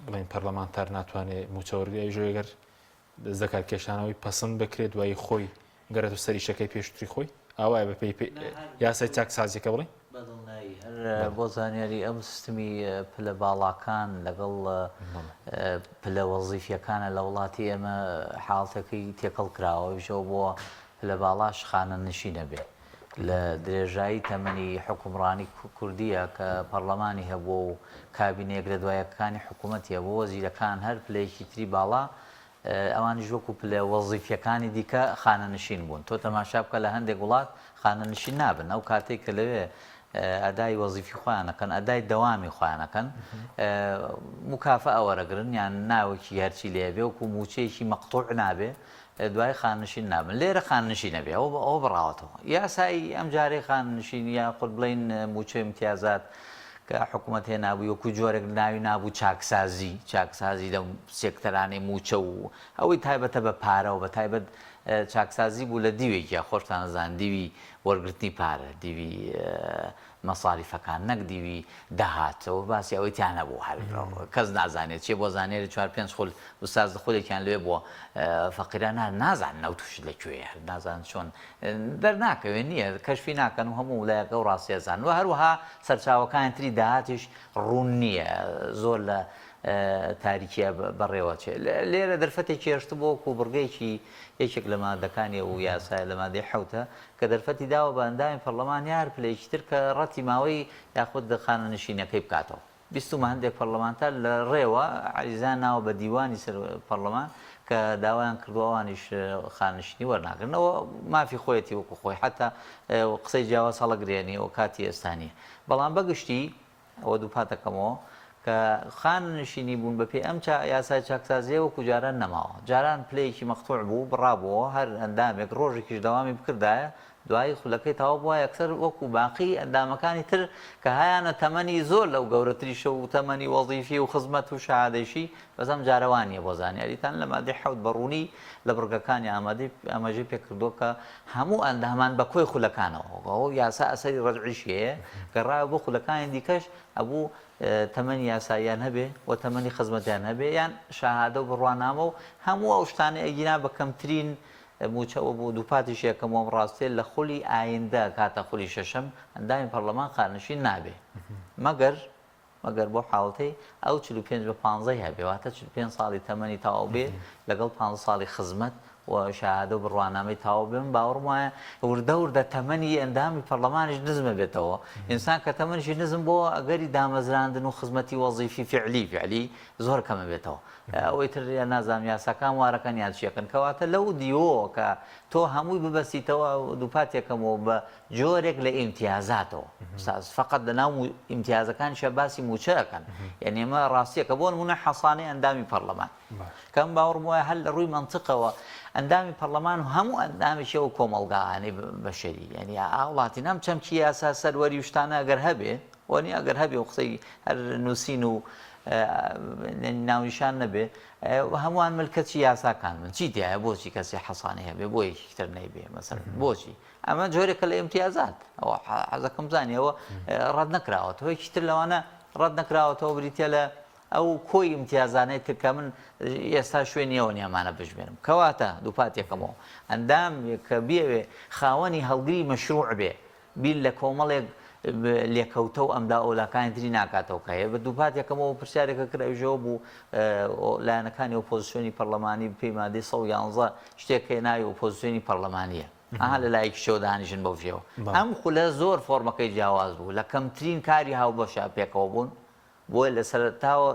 Speaker 1: بڵێین پەرلەمانتار ناتوانێ مووچە وەرگرێ ئەویش ئەگەر دەست لەکار کێشانەوەی پەسند بکرێت دوایی خۆی گەرێتەوە سەر ئیشەکەی پێشتری خۆی ئاوایە بە پێی یاسای چاکسازیەکە بڵێین؟
Speaker 3: بەدڵنیایی هەر بۆ زانیاری ئەم سیستمی پلە باڵاکان لەگەڵ پلە وەزیفیەکانە لە وڵاتی ئێمە حاڵتەکەی تێکەڵ کراوە ئەویش ئەوە بووە پلە باڵاش خانەنشینە بێ لە درێژایی تەمەنی حوکمڕانی کوردیە کە پەڕلەمانی هەبووە و کابینە یەک لە دوا یەکەکانی حکوومەتی هەبووە وەزیرەکان هەر پلەیەکی تری باڵا ئەوانیش وەکو پلە وەزیفیەکانی دیکە خانەنشین بوون تۆ تەماشا بکە لە هەندێک وڵات خانەنشین نابن ئەو کاتێک کە لەوێ ئەدای وەزیفی خۆیان ئەکەن ئەدای دەوامی خۆیان ئەکەن موکافەئە وەرەگرن یان ناوەکی هەرچی لێ بێ وەکو موچەیەکی مەقتوع نابێ دوای خانەنشین نابن لێرە خانەنشین ئەبێ ئەوە ئەوە بڕاوەتەوە یاسای ئەم جارەی خانەنشین یاخود بڵێین موچە امتیازات کە حکوومەت هێنابووی وەکو جۆرێک ناوی نابوو چاکسازی چاکسازی لەو سێکتەرانەی موچە و ئەوەی تایبەتە بە پارەوە بە تایبەت چاکسازی بوو لە دیوێکیا خۆشتان ئەزان دیوی وەرگرتنی پارە دیوی مەساریفەکان نەک دیوی داهات ئەوە باسی ئەوەی تیا نەبوو هەر کەس نازانێت چیە بۆ زانیاری چوار پێنج خول ئوستاز خولێکیان لێ بووە فەقیران هەر نازانن ئەو تووشت لە کوێیە هەر نازانن چۆن دەرناکەوێ نییە کەشفی ناکەن و هەموو لایەک ئەو ڕاستیە زانن و هەروەها سەرچاوەکانی تری داهاتیش ڕوون نییە زۆر لە تاریکیە بەڕێوە چێ لێرە دەرفەتێکی هێشتبوو وەکو بڕگەیەکی یەکێک لە مادەکانی ئەو یاسایە لە مادەی حەوتە کە دەرفەتی داوە بە ئەندامی پەڕلەمان یا هەر پلەیەکی تر کە ڕەتی ماوەی یاخود خانەنشینەکەی بکاتەوە. بیستومە هەندێک پەڕلەمانتار لە ڕێوە عەریزەیان ناوە بە دیوانی سەر پەڕلەمان کە داوایان کردووە ئەوانیش خانەنشینی وەرناگرن. ئەوە مافی خۆیەتی وەکو خۆی حەتا قسەی جیاواز هەڵەگرێنی ئەوە کاتی ئێستا نییە. بەڵام بەگشتی ئەوە دووپات دەکەمەوە کە خانەنشینی بوون بە پێی ئەم چا یاسای چاکسازییە وەکو جاران نەماوە. جاران پلەیەکی مەقتوع بوو، بڕابووەوە، هەر ئەندامێک ڕۆژێکیش دەوامی بکردایە، دوایی خولەکەی تەواو بووە یەکسەر وەکو باقی ئەندامەکانی تر کە هەیانە تەمەنی زۆر لەو گەورەتریشە و تەمەنی وەزیفی و خزمەت و شەهادەیشی، بەس ئەم جارە وا نییە بۆ زانیاریتان لە مادەی حەوت بە ڕوونی لە بڕگەکانی ئامادەی ئاماژەی پێکردووە کە هەموو ئەندامان بە کۆی خولەکانەوە ئەو یاسا ئەسەری ڕەجعیشی هەیە گەڕایەوە بۆ خولەکانی دیکەش ئەبوو تەمەنی یاساییان هەبێ و تەمەنی خزمەتیان هەبێ یان شەهادە و بڕوانامە و هەموو ئەو شتانەی ئەگینا بە کەمترین مووچە و بۆ دووپاتیش یەکەم ئەم ڕاستیە لە خولی ئایندە کاتە خولی شەشەم ئەندامی پەڕلەمان خانەنشین نابێ مەگەر مەگەر بۆ حاڵەتەی ئەو 45 بە پانزەی هەبێ واتە 45 ساڵی تەمەنی تەواو بێ لەگەڵ پانزە ساڵی خزمەت. و شەهادە و بڕوانامەی تەواو بێ من باوەڕم وایە وردە وردە تەمەنی ئەندامی پەرلەمانیش نزمە بێتەوە ئینسان کە تەمەنیشی نزم بۆ ئەگەری دامەزراندن و خزمەتی وەزیفی فعلی فعلی زۆر کەمە بێتەوە ئەوەی تر نازانم یاساکان وارەکەن یان چیەکەن کەواتە لەو دیوەوە کە تۆ هەمووی ببەستیتەوە دووپاتێکەمەوە بە جۆرێک لە ئیمتیازاتەوە ساز فقط لە ناو ئیمتیازەکانیشە باسی موچە ئەکەن یعنی ئەمە ڕاستیەکە بۆ نمونە حەسانەی ئەندامی پەرلەمان کە من باوەڕم وایە هەر لە ڕووی مەنتقەوە ئەندامی پەرلەمان و هەموو ئەندامێکی ئەو کۆمەڵگایانەی بەشەری یعنی هاوڵاتی نام چەمکی یاسا سەروەری و شتانە ئەگەر هەبێ وەنی ئەگەر هەبێ و قسەی هەر نووسین و ناونیشان نەبێ هەمووان ملکەچی یاساکان بن چی تایە بۆچی کەسی حەسانەی هەبێ بۆ یەکێکی تر نەیبێ مەسەلەن بۆچی ئەمە جۆرێکە لە ئیمتیازات ئەوە حەزەکەم بزانی ئەوە ڕەت نەکراوەتەوە یەکی تر لەوانە ڕەت نەکراوەتەوە بریتە لە ئەو کۆی ئیمتیازانەی تر کە من ئێستا شوێنی ئەوە نییە ئەمانە بژمێرم. کەواتە دووپات یەکەمەوە ئەندام کە بیەوێ خاوەنی هەڵگری مەشروع بێ بیر لە کۆمەڵێک لێکەوتە و ئەملا ئەولاکانی تری ناکاتەوە کە هەیە بە دووپات یەکەمەوە پرسیارێکە کرد ئەویش ئەوە بوو لایەنەکانی ئۆپۆزیسیۆنی پەرلەمانی بەپێی مادەی 111 شتێک هەیە ناوی ئۆپۆزیسیۆنی پەرلەمانییە ئەها لە لایەکیشەوە دانیشن بەو شێوە ئەم خولە زۆر فۆرمەکەی جیاواز بوو لە کەمترین کاری هاوبەشە پێکەوە بوون بۆیە لە سەرەتاوە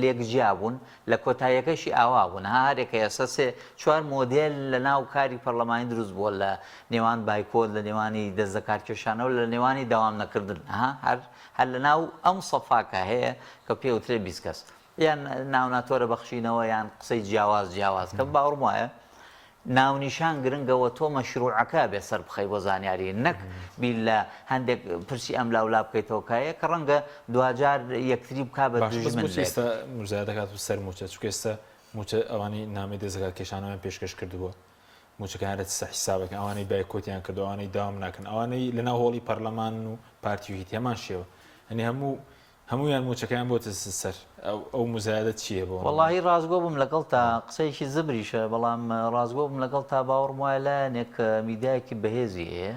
Speaker 3: لێک جیا بوون، لە کۆتاییەکەشی ئاوا بوون. ها هەرێکە ئێستا سێ چوار مۆدێل لە ناو کاری پەرلەمانی دروست بووە لە نێوان بایکۆت، لە نێوانی دەست لەکارکێشانەوە، لە نێوانی دەوام نەکردن. ها هەر هەر لە ناو ئەم سەفا کە هەیە کە پێ وترێ 20 کەس. یان ناوناتۆرە بەخشینەوە یان قسەی جیاواز جیاواز کە باوەڕم وایە ناونیشان گرنگە وە تۆ مەشروعەکە ئەبێ سەر بخەی بۆ زانیاری نەک بیر لە هەندێک پرسی ئەم لاو لا بکەیتەوە کە یە کە ڕەنگە دواجار یەکتری بکا بە
Speaker 1: باشە بەس
Speaker 3: دوژمن
Speaker 1: بۆچی
Speaker 3: لێک.
Speaker 1: ئێستا موزایەدە دەکات سەر موچە چونکە ئێستا موچە ئەوانەی نامەی دەستەکار کێشانەوەیان پێشکەش کردبووە موچەکەیان دەچێتە حیسابەکە ئەوانەی بایکۆتیان کردو ئەوانەی داوام ناکەن ئەوانەی لەناو هۆڵی پەرلەمان و پارتی و هیتی هەمان شێوە یعنی هەموو هەموویان موچەکەیان بۆتە سەر ئەو موزایەدە چییە بۆ؟
Speaker 3: وەڵاهی ڕاستگۆ بم لەگەڵتا قسەیەکی زبریشە بەڵام ڕاستگۆ بم لەگەڵتا باوەڕم وایە لایەنێک میدیایەکی بەهێزی هەیە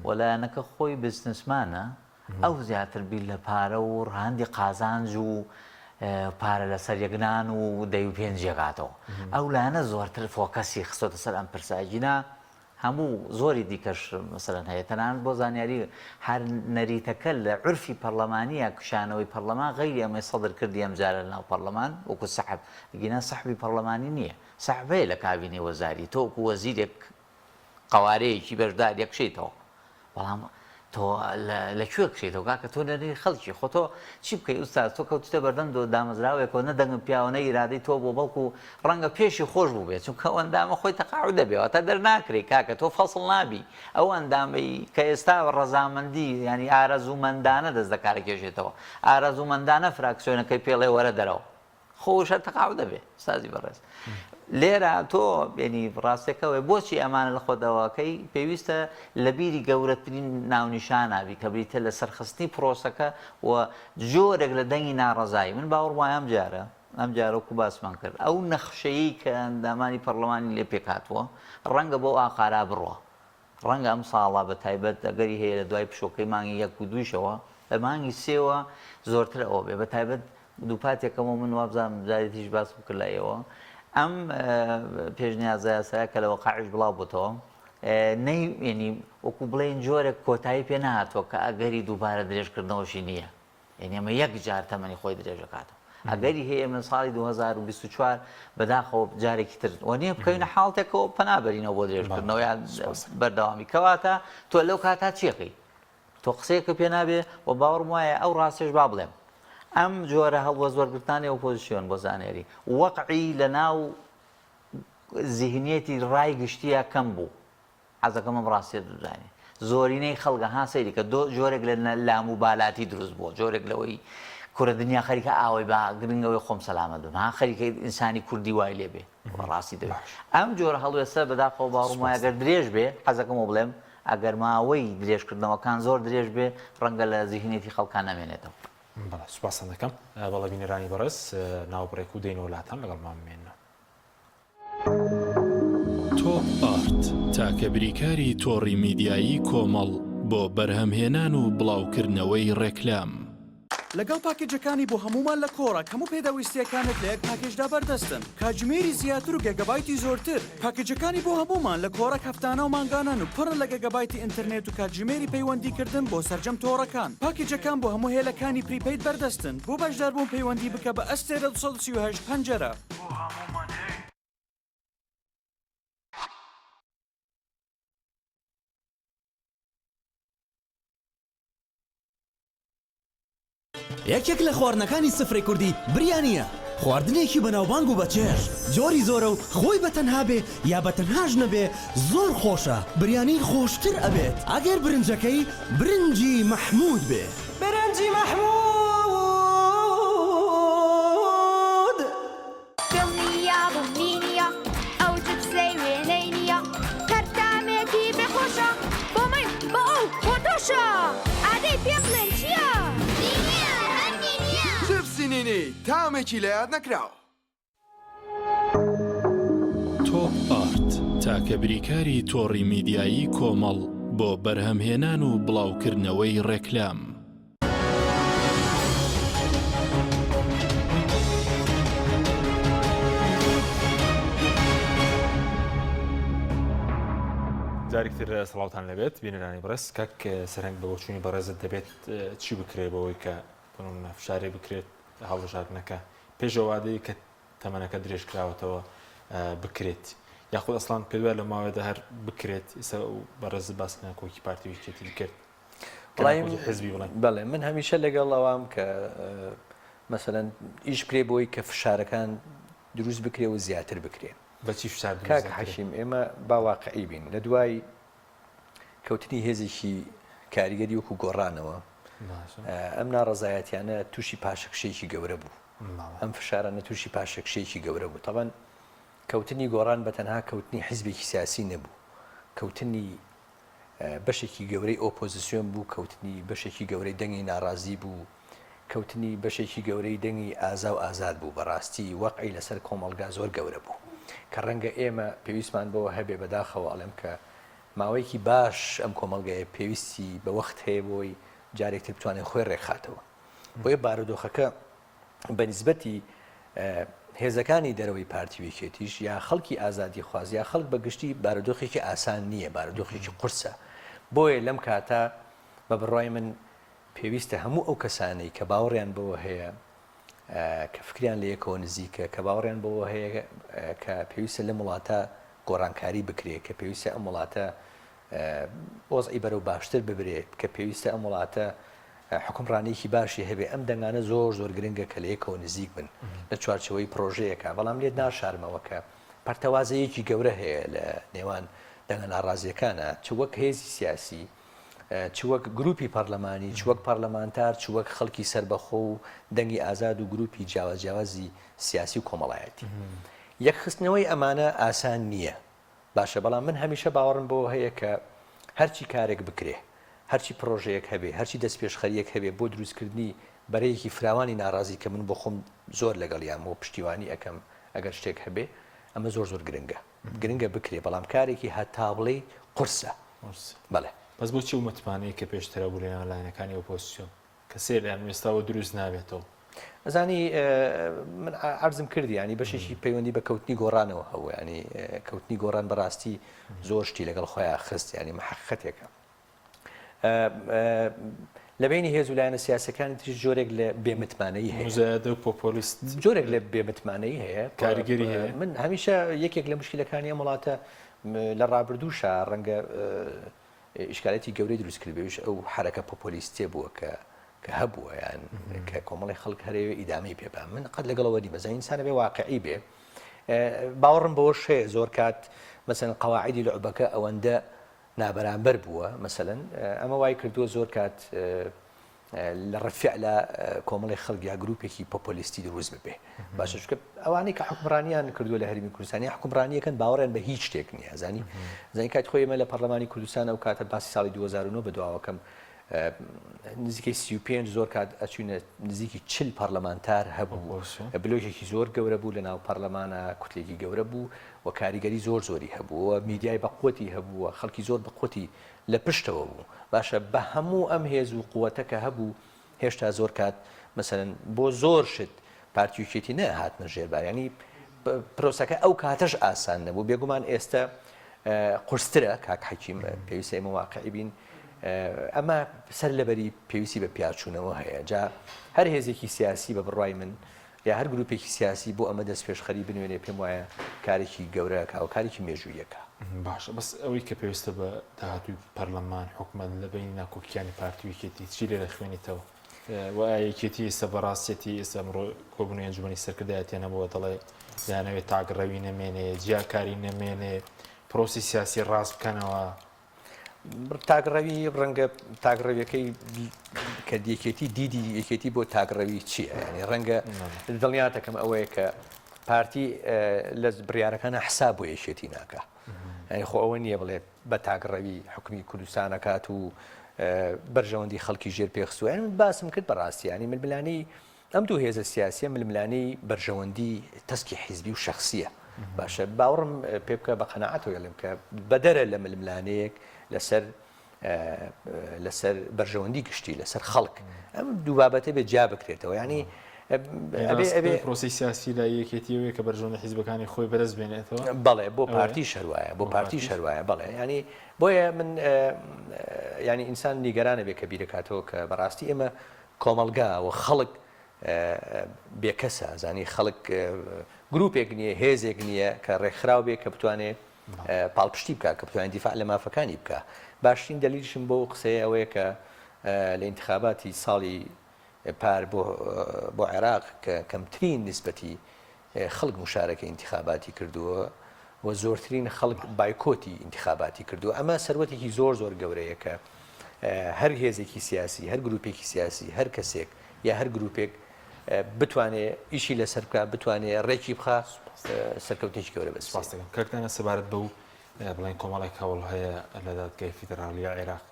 Speaker 3: و لایەنەکە خۆی بزنسمانە ئەو زیاتر بیر لە پارە و ڕەهەندی قازانج و پارە لەسەر یەکنان و دەی و پێنجی ئەکاتەوە ئەو لایەنە زۆرتر focus ی خستۆتە سەر ئەم پرسە ئەگینا هەموو زۆری دیکەش مەسەلەن هەیە تەنانەت بۆ زانیاری هەر نەریتەکە لە عورفی پەڕلەمانیە کشانەوەی پەڕلەمان غەیری ئەمەی سەدر کردی ئەمجارە لەناو پەڕلەمان وەکو سەحب گینا سەحبی پەڕلەمانی نیە سەحب هەیە لە کابینەی وەزاری تۆ وەکو وەزیرێک قەوارەیەکی بەشدار یەکشێیتەوە بەڵام تۆ لە کوێ کشیتەوە کاکە تۆ نەری خەڵکی خۆ تۆ چی بکەی ئوستاز تۆ کەوتیتە بەردەم دۆ دامەزراوێکەوە نە دەنگت پیاوە نە ئیرادەی تۆ بووە بەڵکو ڕەنگە پێشی خۆش بووبێ چونکە ئەو ئەندامە خۆی تەقاعود دەبێ واتە دەرناکرێ کاکە تۆ فەسڵ نابی ئەو ئەندامەی کە ئێستا ڕەزامەندی یانی ئارەزوومەندانە دەست لەکارەکێشێتەوە ئارەزوومەندانە فراکسیۆنەکەی پێڵێ وەرە دەرەوە خۆش هەر تەقاعود دەبێ سازی بەڕێز لێرە تۆ بێنی ڕاستەکەەوە بۆچی ئەمانە لە خۆداواکەی پێویستە لە بیری گەورەترین ناونیشانابی کە بریتە لە سەرخستنی پرۆسەکە و جۆرێک لە دەنگی ناڕەزایی من باوەڕ وایە ئەم جارە ئەم جارە وەکو باسمان کرد ئەو نەخشەیەی کە ئەندامانی پەرلەمانی لێ پێکهاتووە ڕەنگە بەو ئاقارا بڕوا ڕەنگە ئەم ساڵە بە تایبەت ئەگەری هەیە لە دوای پشووەکەی مانگی یەک و دوویشەوە لە مانگی سێوە زۆرتر ئەوە بێ بە تایبەت دووپاتێکەمەوە من وابزانم جارێ تریش باسم کرد لای ئێوە ئەم پێشنیازە یاسایە کە لە وەقاعیش بڵاو بۆتەوە نەی یعنی وەکو بڵێین جۆرێک کۆتایی پێ نەهاتووە کە ئەگەری دووبارە درێژکردنەوەشی نییە یانی ئەمە یەک جار تەمەنی خۆی درێژ ئەکاتەوە ئەگەری هەیە ئێمە ساڵی 2024 بەداخەوە جارێکی تر وە نییە بکەوینە حاڵتێکەوە پەنا بەرینەوە بۆ درێژکردنەوە یان بەردەوامی کەواتە تۆ لەو کاتا چیەکەی تۆ قسەیەکە پێ نابێ و باوەڕم وایە ئەو ڕاستێش با بڵێم ئەم جۆرە هەڵوەست وەرگرتانی ئۆپۆزیسیۆن بۆ زانیاری وەقعی لە ناو زیهنیەتی ڕای گشتیە کەم بوو حەزەکەم ئەم ڕاستیەت بزانی زۆرینەی خەڵک ها سەیری کە دۆ جۆرێک لە لاموبالاتی دروست بووە جۆرێک لەوەی کورە دنیا خەریکە ئاوەی با گرنگەوەی خۆم سەلامەت بم ها خەریکە ئینسانی کوردی وای لێ بێ ڕاستی دەوێت ئەم جۆرە هەڵوێستە بەداخەوە باوەڕم وایە گەر درێژ بێ حەزەکەم و بڵێم ئەگەر ماوەی درێژکردنەوەکان زۆر درێژ بێ ڕەنگە لە زیهنیەتی خەڵکان نەمێنێتەوە.
Speaker 1: بەڵێ سوپاستان دەکەم. بەڵێ بینەرانی بەڕێز ناوبڕێک و دێینەوە لاتان لەگەڵمان بمێننەوە.
Speaker 4: تۆپ ئارت، تاکە بریکاری تۆڕی میدیایی کۆمەڵ بۆ بەرهەمهێنان و بڵاوکردنەوەی ڕێکلام.
Speaker 5: لەگەڵ پاکێجەکانی بۆ هەموومان لە کۆڕەک هەموو پێداویستییەکانت لە یەک پاکێجدا بەردەستن. کاتژمێری زیاتر و گێگابایتی زۆرتر. پاکێجەکانی بۆ هەموومان لە کۆڕەک هەفتانە و مانگانەن و پڕن لە گێگابایتی ئینتەرنێت و کاتژمێری پەیوەندیکردن بۆ سەرجەم تۆڕەکان. پاکێجەکان بۆ هەموو هێلەکانی prepaid بەردەستن. بۆ بەشداربوون پەیوەندی بکە بە ئەستێرە 238 پەنجەرە. بۆ هەموومان هەیە.
Speaker 6: یەکێک لە خواردنەکانی سفرەی کوردی بریانییە، خواردنێکی بەناوبانگ و بەچێژ، جۆری زۆرە و خۆی بە تەنها بێ یا بە تەنهاش نەبێ زۆر خۆشە، بریانی خۆشتر ئەبێت ئەگەر برنجەکەی برنجی مەحموود بێ.
Speaker 7: برنجی مەحموود.
Speaker 8: دڵنیا بووم نینیە ئەو جپسەی وێنەی نییە هەر تامێکی بێ خۆشە بۆ من بۆ ئەو بۆ تۆشە ئادەی پێم بڵێن چییە؟ نینیە هەر نینیە.
Speaker 9: چپسی نینی تامێکی لەیاد نەکراو.
Speaker 4: تۆپ ئارت، تاکە بریکاری تۆڕی میدیایی کۆمەڵ بۆ بەرهەمهێنان و بڵاوکردنەوەی ڕێکلام.
Speaker 1: جارێکتر سڵاوتان لەبێت بینەرانی بەڕێز کاک سەرنگ بە بۆچوونی بەڕێزت دەبێت چی بکرێت بەوەی کە بنوونە فشارێ بکرێت هەڵبژاردنەکە پێشەوادەی کە تەمەنەکە درێژکراوەتەوە بکرێت یاخود ئەسڵان پێ لە ماوەدا هەر بکرێت ئێستا بەڕێز باس ناکۆکی پارتی یەکێتی کرد حزبی بڵێن
Speaker 2: بەڵێ من هەمیشە لەگەڵ ئەوام کە مەسەلەن ئیش بکرێ بۆی کە فشارەکان دروست بکرێ و زیاتر بکرێ
Speaker 1: بەچی فشار
Speaker 2: کاک حەکیم ئێمە با واقعی بین لە دوای کەوتنی هێزێکی کاریگەری وەکو گۆڕانەوە ئەم ناڕەزایەتیانە تووشی پاشەکشێکی گەورە بوو ئەم فشارانە تووشی پاشەکشێکی گەورە بوو تەبەن کەوتنی گۆڕان بە تەنها کەوتنی حیزبێکی سیاسی نەبوو کەوتنی بەشێکی گەورەی ئۆپۆزسیۆن بوو، کەوتنی بەشێکی گەورەی دەنگی ناڕازی بوو، کەوتنی بەشێکی گەورەی دەنگی ئازا و ئازاد بوو، بەڕاستی وەقعی لەسەر کۆمەڵگا زۆر گەورە بوو، کە ڕەنگە ئێمە پێویستمان بەوە هەبێ، بەداخەوە ئەڵێم کە ماوەیەکی باش ئەم کۆمەڵگەیە پێویستی بە وەخت هەیە بۆی جارێکتر بتوانێت خۆی ڕێکخاتەوە. بۆیە بارودۆخەکە بە نیسبەتی هێزەکانی دەرەوەی پارتی و یەکێتیش یا خەڵکی ئازادیخواز یا خەڵک بە گشتی بارودۆخێکی ئاسان نییە، بارودۆخێکی قورسە. بۆیە لەم کاتە بە بڕوای من پێویستە هەموو ئەو کەسانەی کە باوەڕیان بەوە هەیە کە فکریان لە یەکەوە نزیکە، کە باوەڕیان بەوە هەیە کە پێویستە لەم وڵاتە گۆڕانکاری بکرێ، کە پێویستە ئەم وڵاتە وەزعی بەرەو باشتر ببرێ، کە پێویستە ئەم وڵاتە حوکمڕانییەکی باشی هەبێ، ئەم دەنگانە زۆر زۆر گرنگە کە لە یەکەوە نزیک بن لە چوارچێوەی پڕۆژەیەکا، بەڵام لێت ناشارمەوە کە پەرتەوازەیەکی گەورە هەیە لە نێوان دەنگە ناڕازییەکانا، چ وەک هێزی سیاسی، چ وەک گروپی پەڕلەمانی، چ وەک پەڕلەمانتار، چ وەک خەڵکی سەربەخۆ و دەنگی ئازاد و گروپی جیاواز جیاوازی سیاسی و کۆمەڵایەتی. یەکخستنەوەی ئەمانە ئاسان نییە. باشە بەڵام من هەمیشە باوەڕم بەوە هەیە کە هەرچی کارێک بکرێ، هەرچی پڕۆژەیەک هەبێ، هەرچی دەستپێشخەرییەک هەبێ بۆ دروستکردنی بەرەیەکی فراوانی ناڕازی کە من بۆ خۆم زۆر لەگەڵیام و پشتیوانی ئەکەم ئەگەر شتێک هەبێ، ئەمە زۆر زۆر گرنگە. گرنگە بکرێ بەڵام کارێکی هەتابڵێی قورسە. بەڵێ.
Speaker 1: بەس بۆچی ئەو متمانەی کە پێشتر هەبوو لەنێوان لایەنەکانی ئۆپۆزسیۆن کە سێ لایەن و ئێستا ئەوە دروست نابێتەوە؟
Speaker 2: ئەزانی من عەرزم کرد یانی بەشێکی پەیوەندی بە کەوتنی گۆڕانەوە هەبوو یانی کەوتنی گۆڕان بەڕاستی زۆر شتی لەگەڵ خۆیان خست یانی حەقیقەتێکە لە بینی هێز و لایەنە سیاسەکانی تریش جۆرێک لە بێمتمانەیی هەیە
Speaker 1: مزایدە و پۆپۆلیست
Speaker 2: جۆرێک لە بێمتمانەیی هەیە
Speaker 1: کاریگەری هەیە
Speaker 2: من هەمیشە یەکێک لە مشکلەکانی ئەم وڵاتە لە ڕابردووشا ڕەنگە ئیشکالێتی گەورەی دروست کردبێ ئەویش ئەو حەرەکە پۆپۆلیستیە بووە کە کە هەبووە یان کە کۆمەڵی خەڵک هەرەوێ ئیدامەی پێ بە من قەت لەگەڵەوە نیم بەزە ئینسانە بێ واقعی بێ باوەڕم بەوەش هەیە زۆر کات مەسەن قەواعیدی لعبەکە ئەوەندە نابەرامبەر بووە مەسەلەن ئەمە وای کردووە زۆر کات لە ڕەد فعلا کۆمەڵی خەڵک یا گروپێکی پۆپۆلیستی دروست ببێ باشە چونکە ئەوانەی کە حکومڕانیان کردووە لە هەرمی کوردستان یا حکومڕانیەکەن باوەڕیان بە هیچ شتێک نییە زانی زانی کات خۆی ئێمە لە پەرلەمانی کوردستان ئەو کاتە باسی ساڵی 2009 بە دواوەکەم نزیکەی 35 زۆر کات ئەچوینە نزیکی 40 پەرلەمانتار هەبوو بلۆکێکی زۆر گەورە بوو لە ناو پەرلەمانە کوتلێکی گەورە بوو و کاریگەری زۆر زۆری هەبوو میدیای بە قوتی هەبووە خەڵکی زۆر بە قوتی لە پشتەوە بوو. باشە بە هەموو ئەم هێز و قوەتە کە هەبوو هێشتا زۆر کات. مەسەلەن بۆ زۆر شت پارتی و یەکێتی نەهاتنە ژێر بار یانی پرۆسەکە ئەو کاتەش ئاسان نەبوو بێگومان ئێستە قورسترە کاک حەکیم پێویستە ئێمە واقعی بین ئەمە سەر لەبەری پێویستی بە پیاچوونەوە هەیە جا هەر هێزێکی سیاسی بە بڕوای من یا هەر گروپێکی سیاسی بۆ ئەمە دەست پێشخەری بنوێنێ پێم وایە کارێکی گەورەکە و کارێکی مێژوویەکە.
Speaker 1: باشە بەس ئەوەی کە پێویستە بە داهاتووی پەرلەمان حکومەت لە بەینی ناکۆکیانی پارتی و یەکێتی چی لێ دەخوێنیتەوە؟ و ئایا یەکێتی ئێستا بە ڕاستیەتی ئێستا ئەمڕۆ کۆبوونەوەی ئەنجومەنی سەرکردایەتیان هەبووە دەڵێ دەیانەوێت تاکڕەوی نەمێنێ جیاکاری نەمێنێ پرۆسی سیاسی ڕاست بکەنەوە.
Speaker 2: تاکڕەوی ڕەنگە تاکڕەویەکەی کە یەکێتی دیدی یەکێتی بۆ تاکڕەوی چییە ینی ڕەنگە دڵنیاتەکەم ئەوەیە کە پارتی لە بڕیارەکانە حساب بۆ یەکێتی ناکە ینی خۆ ئەوە نییە بڵێ بە تاکڕەوی حکومی کوردستانەکات و بەرژەوەندی خەڵکی ژێر پێخستووە یانی من باسم کرد بەڕاستی یانی ململانێی ئەم دوو هێزە سیاسیە ململانێی بەرژەوەندی تەسکی حیزبی و شخصیە باشە باوەڕم پێ بکە بە قەناعەتەوە ئەڵێم کە بەدەرە لە ململانێیەک لەسەر لەسەر بەرژەوەندی گشتی لەسەر خەڵک ئەم دوو بابەتە بێ جیا بکرێتەوە ینی
Speaker 1: پرۆسی سیاسی لای یەکێتیەوەی کە بەرژەوەندی حیزبەکانی خۆی بەدەست بێنێتەوە
Speaker 2: بەڵێ بۆ پارتی شەروایە بۆ پارتی شەروایە بەڵێ ینی بۆیە من ینی ئینسان نیگەرانە بێ کە بیرەکاتەوە کە بەڕاستی ئێمە کۆمەڵگا و خەڵک بێکەسە زانی خەڵک گروپێک نییە هێزێک نییە کە ڕێکخراو بێ کە بتوانێ پاڵپشتی بکە کە بتوانێت دیفاع لە مافەکانی بکە باشترین دەلیلشم بۆ قسەیە ئەوەیە کە لە ئینتخاباتی ساڵی پار بۆ بۆ عێراق کە کەمترین نیسبەتی خەڵک موشارەکەی ئینتیخاباتی کردووە و زۆرترین خەڵک بایکۆتی ئینتیخاباتی کردووە ئەمە سەروەتێکی زۆر زۆر گەورەیە کە هەر هێزێکی سیاسی هەر گروپێکی سیاسی هەر کەسێک یا هەر گروپێک بتوانێ ئیشی لەسەر بکە بتوانێ ڕێکی بخە سەرکەوتنێکی گەورە بەس
Speaker 1: سپاس دەکەم کاک دانا سەبارەت بەو بڵێن کۆمەڵێک هەوڵ هەیە لە دادگای فیدراڵی عێراق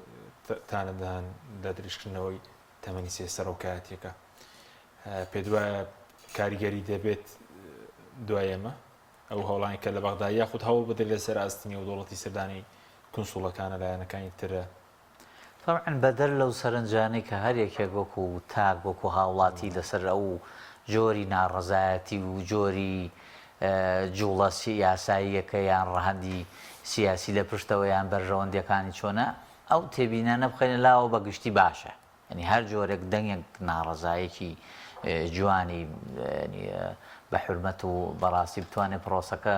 Speaker 1: تانەدان لە درێژکردنەوەی تەمەنی سێ سەرۆکایەتیەکە پێت وایە کاریگەری دەبێت دوای ئێمە ئەو هەوڵانی کە لە بەغدا یاخود هەوڵ بدرێت لەسەر ئاستی نێودەوڵەتی سەردانی کونسوڵەکانە لایەنەکانی ترە؟
Speaker 3: تەبعەن بەدەر لەو سەرنجانەی کە هەر یەکێک وەکو تاک وەکو هاوڵاتی لەسەر ئەو جۆری ناڕەزایەتی و جۆری جوڵە یاساییەکە یان ڕەهەندی سیاسی لە پشتەوە یان بەرژەوەندیەکانی چۆنە ئەو تێبینانە بخەینە لاوە بە گشتی باشە یانی هەر جۆرێک دەنگێک ناڕەزایەکی جوانی بە حورمەت و بەڕاستی بتوانێت پرۆسەکە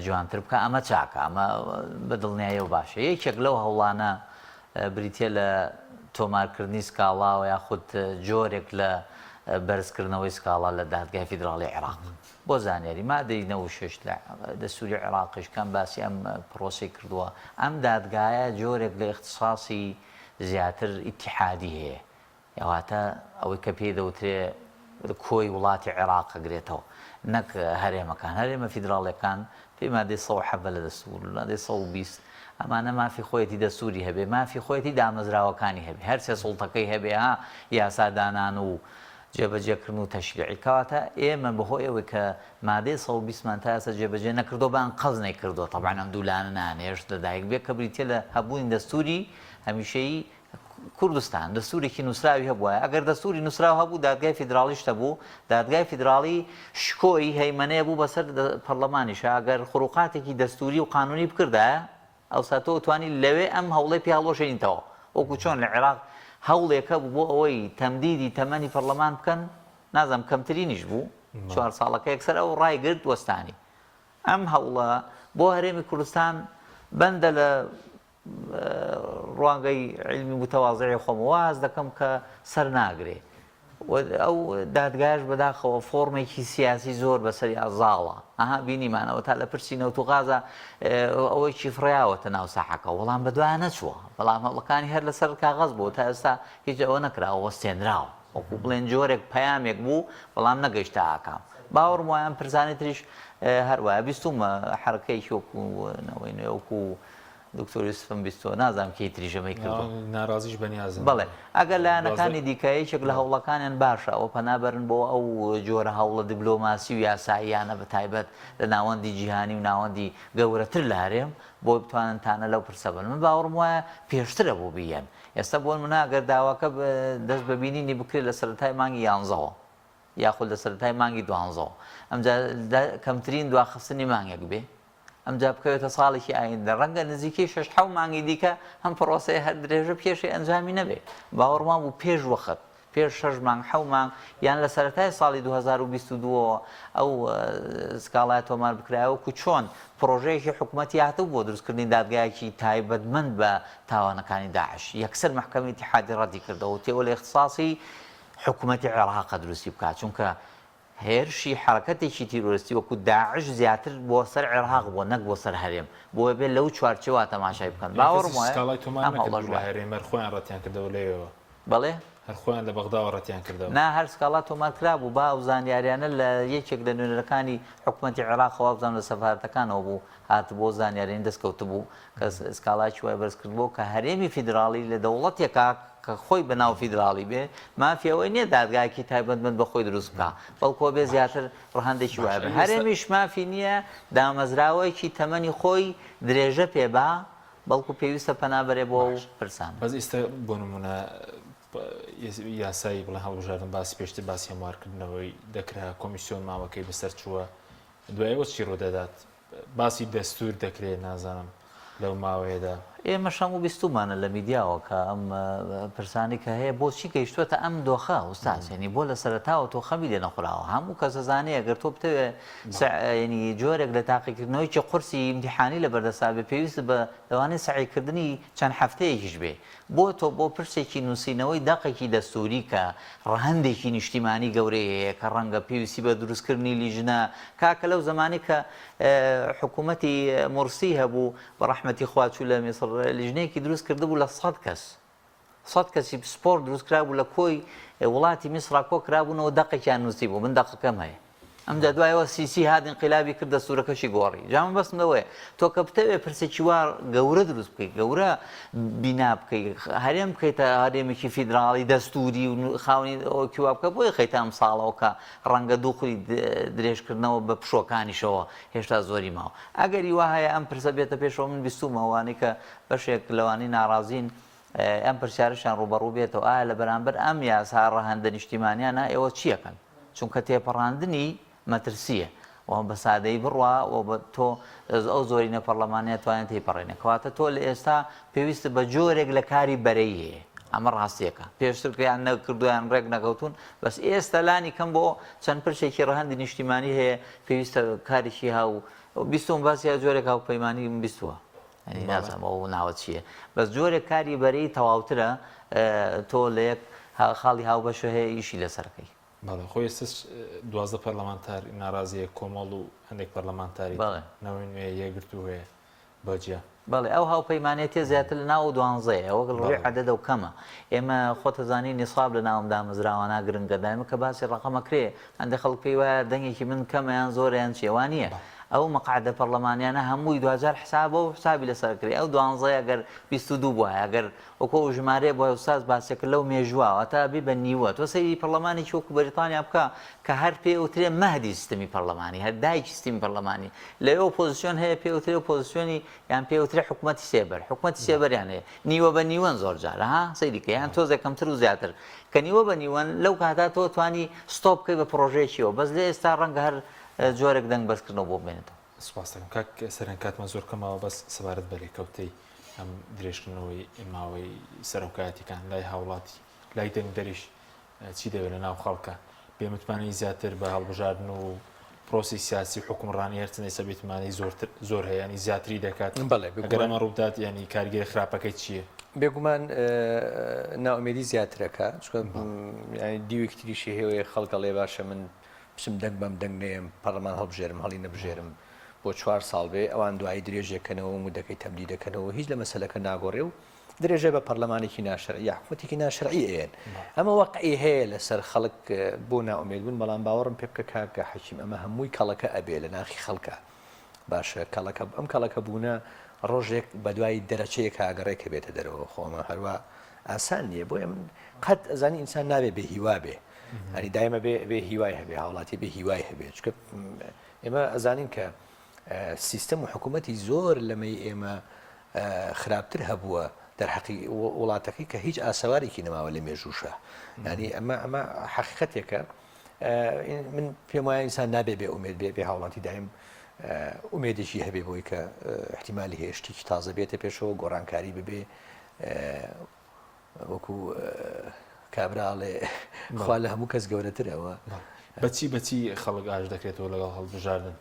Speaker 3: جوانتر بکە ئەمە چاکە ئەمە بە دڵنیایەوە باشە یەکێک لەو هەوڵانە بریتە لە تۆمارکردنی سکاڵا و یاخود جۆرێک لە بەرزکردنەوەی سکاڵا لە دادگای فیدراڵی عێراق بۆ زانیاری، مادەی 96 لە دەستوری عێراقیش کەم باسی ئەم پرۆسەی کردووە، ئەم دادگایە جۆرێک لە ئیختیساسی زیاتر ئیتیحادی هەیە، واتە ئەوەی کە پێی دەوترێ کۆی وڵاتی عێراق ئەگرێتەوە نەک هەرێمەکان، هەرێمە فیدراڵیەکان پێی مادەی 117 لە دەستور، مادەی 120 ئەمانە مافی خۆیەتی دەستوری هەبێ، مافی خۆیەتی دامەزراوەکانی هەبێ، هەرسێ سوڵتەکەی هەبێ ها یاسادانان و جێبەجێکردن و تەشریعی، کەواتە ئێمە بەهۆی ئەوەی کە مادەی 120 مان تا ئێستا جێبەجێ نەکردووە بە ئەنقەست نەیکردووە، تەبعەن ئەم دوو لایەنە نایانهێشت لەدایک بێ کە بریتیە لە هەبوونی دەستووری هەمیشەیی کوردستان، دەستوورێکی نووسراوی هەبوایە، ئەگەر دەستووری نووسراو هەبوو دادگای فیدراڵیش هەبوو، دادگای فیدراڵی شکۆی هەیمەنەیە بوو بەسەر پەڕلەمانیشا، ئەگەر خروقاتێکی دەستووری و قانوونی بکردایە ئەوسا تۆ توانی لەوێ ئەم هەوڵەی پێ هەڵوەشێنیتەوە، وەکو چۆن لە عێراق هەوڵێک هەبوو بۆ ئەوەی تەمدیدی تەمەنی پەڕلەمان بکەن، نازانم کەمترینیش بوو، چوار ساڵەکە یەکسەر ئەو ڕایگرت وەستانی. ئەم هەوڵە بۆ هەرێمی کوردستان بەندە لە ڕوانگەی عیلمی موتەوازعی خۆمەوە وا هەست دەکەم کە سەرناگرێ. و ئەو دادگایەش بەداخەوە فۆڕمێکی سیاسی زۆر بەسەریا زاڵە. ئەها بینیمان ئەوەتا لە پرسی نەوت و غازا ئەوەیکی فڕیاوەتە ناو ساحەکە وەڵام بەدوایان نەچووە. بەڵام هەوڵەکانی هەر لەسەر کاغەز بووە تا ئێستا هیچ ئەوە نەکراوە وەستێنراوە. وەکو بڵێن جۆرێک پەیامێک بوو بەڵام نەگەیشتە ئاکام. باوەڕم وایە ئەم پرسانەی تریش هەر وایە. بیستوومە حەرەکەیەکی وەکو نەوەی نوێ وەکو. دکتۆر یوسفم بیستووە نازانم کێی تریش ئەمەی کردووە.
Speaker 1: ناڕازیش بەنیازن.
Speaker 3: بەڵێ ئەگەر لایەنەکانی دیکە یەکێک لە هەوڵەکانیان باشە ئەوە پەنا بەرن بۆ ئەو جۆرە هەوڵە دبلۆماسی و یاساییانە بە تایبەت لە ناوەندی جیهانی و ناوەندی گەورەتر لە هەرێم بۆی بتوانن تانە لەو پرسە بن من باوەڕم وایە پێشترە بۆ بیەن ئێستا بۆ نمونە ئەگەر داواکە دەست بە بینینی بکرێت لە سەرەتای مانگی یانزەوە یاخود لە سەرەتای مانگی دوانزەوە ئەمجا کەمترین دواخستنی مانگێک بێ ئەمجا بکەوێتە ساڵێکی ئایندە ڕەنگە نزیکەی شەش حەو مانگی دیکە ئەم پرۆسەیە هەر درێژە بکێشێ ئەنجامی نەبێ باوەڕم وابوو پێش وەخت پێش شەش مانگ حەو مانگ یان لە سەرەتای ساڵی 2022 ەوە ئەو سکاڵایە تۆمار بکرایە وەکو چۆن پڕۆژەیەکی حکومەتی هاتبوو بۆ دروستکردنی دادگایەکی تایبەتمەند بە تاوانەکانی داعش یەکسەر مەحکەمەی ئیتیحادی ڕەتی کردەوە و تێوە لە ئیختساسی حکومەتی عێراقە دروستی بکات چونکە هێرشی حەرەکەتێکی تیرۆرستی وەکو داعش زیاتر بۆ سەر عێراق بووە نەک بۆ سەر هەرێم، بۆیە بێ لەو چوارچێوە تەماشای بکەن.
Speaker 1: یان
Speaker 3: باوەڕم
Speaker 1: کەسیش
Speaker 3: وایە
Speaker 1: سکاڵای تۆمار
Speaker 3: ئەم هەوڵەش
Speaker 1: نەکردبوو لە
Speaker 3: وایە.
Speaker 1: هەرێم هەر خۆیان ڕەتیان کردەوە لەوێوە؟
Speaker 3: بەڵێ؟
Speaker 1: هەر خۆیان لە بەغداوە ڕەتیان کردەوە؟
Speaker 3: نا هەر سکاڵا تۆمار کرابوو، با ئەو زانیاریانە لە یەکێک لە نوێنەرەکانی حکومەتی عێراقەوە وابزانم لە سەفارەتەکانەوە بوو هاتبوو زانیاریی دەست کەوتبوو کە سکاڵایەکی وای بەرز کردبووە کە هەرێمی فیدراڵی لە دەوڵەتێکا کە خۆی بە ناو فیدراڵی بێ مافی ئەوەی نییە دادگایەکی تایبەتمەند بە خۆی دروست بکا بەڵکو ئەبێ زیاتر ڕەهەندێکی وای بێ هەرێمیش مافی نییە دامەزراوەیەکی تەمەنی خۆی درێژە پێ با بەڵکو پێویستە پەنا بەرێ بۆ ئەو پرسانە.
Speaker 1: بەس ئیستا بۆ نمونە یاسایی بڵێن هەڵبژاردن باسی پێشتر باسی هەموارکردنەوەی دەکرا کۆمیسیۆن ماوەکەی بەسەر چووە دوای ئەوە چی ڕوودەدات؟ باسی دەستوور دەکرێ نازانم لەو ماوەیەدا.
Speaker 3: ئێمەش هەموو بیستوومانە لە میدیاوە کە ئەم پرسانەی کە هەیە بۆچی گەیشتووەتە ئەم دۆخە ئوستاز یەنی بۆ لە سەرەتاوە تۆ خەمی لێ نەخوراوە هەموو کەس ئەزانێ ئەگەر تۆ بتەوێ یەنی جۆرێک لە تاقیکردنەوەیەکی قورسی ئیمتیحانی لە بەردەستا بێ پێویست بە لەوانەیە سەعیکردنی چەند هەفتەیەکیش بێ بۆ تۆ بۆ پرسێکی نووسینەوەی دەقێکی دەستووری کە ڕەهەندێکی نیشتیمانی گەورەی هەیە کە ڕەنگە پێویستی بە دروستکردنی لیژنە کاکە لەو زەمانەی کە حکوومەتی مورسی هەبوو بە ڕەحمەتی خوا چوو لە میسڕ لیژنەیەکی دروست کردبوو لە سەد کەس سەد کەسی پسپۆڕ دروست کرابوو لە کۆی وڵاتی میسڕا کۆ کرابوونەوە دەقێکیان نووسیبوو من دەقەکەم هەیە ئەمجا دوایەوە سیسی هات ئینقیلابی کرد دەستورەکەشی گۆڕی جا مەبەستم لەوەیە تۆ کە بتەوێ پرسێکی وا گەورە دروست بکەی گەورە بینا بکەی هەرێم بکەیتە هەرێمێکی فیدراڵی دەستوری و خاونی ئەوکی وا بکە بۆی خەیتە ئەم ساڵەوە کە ڕەنگە دوو خولی درێژکردنەوە بە پشووەکانیشەوە هێشتا زۆری ماوە ئەگەری وا هەیە ئەم پرسە بێتە پێشەوە من بیستوومە ئەوانەی کە بەشێک لەوانەی ناڕازین ئەم پرسیارەشیان ڕووبەڕوو بێتەوە ئایا لە بەرامبەر ئەم یاسا ڕەهەندە نیشتیمانیانە ئێوە چییەکەن؟ چونکە تێپەڕاندنی مەترسییە و بە سادەیی بڕوا و بە تۆ ئەو زۆرینە پەڕلەمانیە توانێت تێیپەڕێنێ کەواتە تۆ لە ئێستا پێویستت بە جۆرێک لە کاری بەرەیی هەیە ئەمە ڕاستیەکە پێشتر کە یان نەکردووە یان ڕێک نەکەوتوون بەس ئێستا لانی کەم بۆ چەند پرسێکی ڕەهەندی نیشتیمانی هەیە پێویستە کارێکی هاو بیستم باسی جۆرێک هاوپەیمانی بیستووە یانی نازانم ئەو ناوە چییە بەس جۆرێک کاری بەرەی تەواوترە تۆ لە یەک خاڵی هاوبەشە هەیە ئیشی لەسەرەکەی.
Speaker 1: بەڵێ خۆی ئێستاش 12 پەرلەمانتار ناڕازیە کۆمەڵ و هەندێک پەرلەمانتاری
Speaker 3: بەڵێ.
Speaker 1: نەوەی نوێ یەکگرتوو هەیە بە جیا.
Speaker 3: بەڵێ ئەو هاوپەیمانێتیە زیاتر لە ناو ئەو دوانزەیە وەک ڕووی
Speaker 1: بەڵێ.
Speaker 3: عەدەدە و کەمە ئێمە خۆت ئەزانی نیساب لە ناو ئەم دامەزراوانە گرنگە دایمە کە باسی ڕەقەم ئەکرێ هەندێک خەڵک پێی وایە دەنگێکی من کەمە یان زۆرە یان چیە وا نییە ئەو مەقعەدە پەڕلەمانیانە هەمووی دواجار حسابە و حسابی لەسەر ئەکرێ ئەو دوانزەیە گەر 22 بوایە گەر وەکو ئەو ژمارەیە بوایە ئوستاز باسی کرد لەو مێژووە واتە ئەبێ بە نیوە تۆ سەیری پەڕلەمانێکی وەکو بەریتانیا بکە کە هەر پێ ئەوترێ مەهدی سیستمی پەڕلەمانی هەر دایکی سیستمی پەڕلەمانی لەوێ ئۆپۆزیسیۆن هەیە پێ ئەوترێ ئۆپۆزیسیۆنی یان پێ ئەوترێ حکومەتی سێبەر حکومەتی سێبەریان هەیە نیوە بە نیوەن زۆر جار ها سەیری کە یان تۆزێک کەمتر و زیاتر کە نیوە بە نیوەن لەو کاتا تۆ توانی stop بکەی بە پڕۆژەیەکیەوە بەس لە ئێستا ڕەنگە هەر جۆرێک دەنگ بەرزکردنەوە بۆ بمێنێتەوە.
Speaker 1: سوپاست دەکەم کاک سەرهەنگ کاتمان زۆر کەماوە بەس سەبارەت بە لێکەوتەی ئەم درێژکردنەوەی ماوەی سەرۆکایەتیکان لای هاوڵاتی لای دەنگدەریش چی دەوێت لە ناو خەڵکە بێ متمانەی زیاتر بە هەڵبژاردن و پرۆسی سیاسی و حکومڕانی هەرچەندە ئێستا بێتمانەی زۆرتر زۆر هەیە ینی زیاتری دەکات
Speaker 2: بەڵێ
Speaker 1: ئەگەر ئەمە ڕووبدات ینی کاریگەری خراپەکەی چییە؟
Speaker 2: بێگومان نائومێدی زیاترەکە چونکە دیوێکی تریشی هەیە خەڵک ئەڵێ باشە من بچم دەنگ بەم دەنگ نەیەم پەڕلەمان هەڵبژێرم هەڵی نەبژێرم بۆ چوار ساڵ بێ ئەوان دوایی درێژێکەنەوە و مودەکەی تەمدید دەکەنەوە هیچ لە مەسەلەکە ناگۆڕێ و درێژە بە پەڕلەمانێکی ناشەرعی یا حکومەتێکی ناشەرعی ئەیەن ئەمە وەقعی هەیە لەسەر خەڵک بۆ نائومێد بوون بەڵام باوەڕم پێ بکە کاکە حەکیم ئەمە هەمووی کەڵەکە ئەبێ لە ناخی خەڵکە باشە کەڵەکە ئەم کەڵەکە بوونە. ڕۆژێک بەدوای دەرەچەیەکا ئەگەڕێ کە بێتە دەرەوە خۆ ئەمە هەروا ئاسان نییە بۆیە من قەت ئەزانی ئینسان نابێ بێ هیوا بێ هەنی دایمە بێ بێ هیوای هەبێ هاوڵاتی بێ هیوای هەبێ چونکە ئێمە ئەزانین کە سیستەم و حکوومەتی زۆر لەمەی ئێمە خراپتر هەبووە دەرحەقی وڵاتەکەی کە هیچ ئاسەوارێکی نەماوە لە مێژووشە ینی ئەمە ئەمە حەقیقەتێکە من پێم وایە ئینسان نابێ بێ ئومێد بێ بێ هاوڵاتی دایم ئومێدێکی هەبێ بۆی کە احتیمالی هەیە شتێکی تازە بێتە پێشەوە گۆڕانکاری ببێ وەکو کابراڵێ خوا لە هەموو کەس گەورەترەوە
Speaker 1: بەچی بەچی خەڵک ئاش دەکرێتەوە لەگەڵ هەڵبژاردن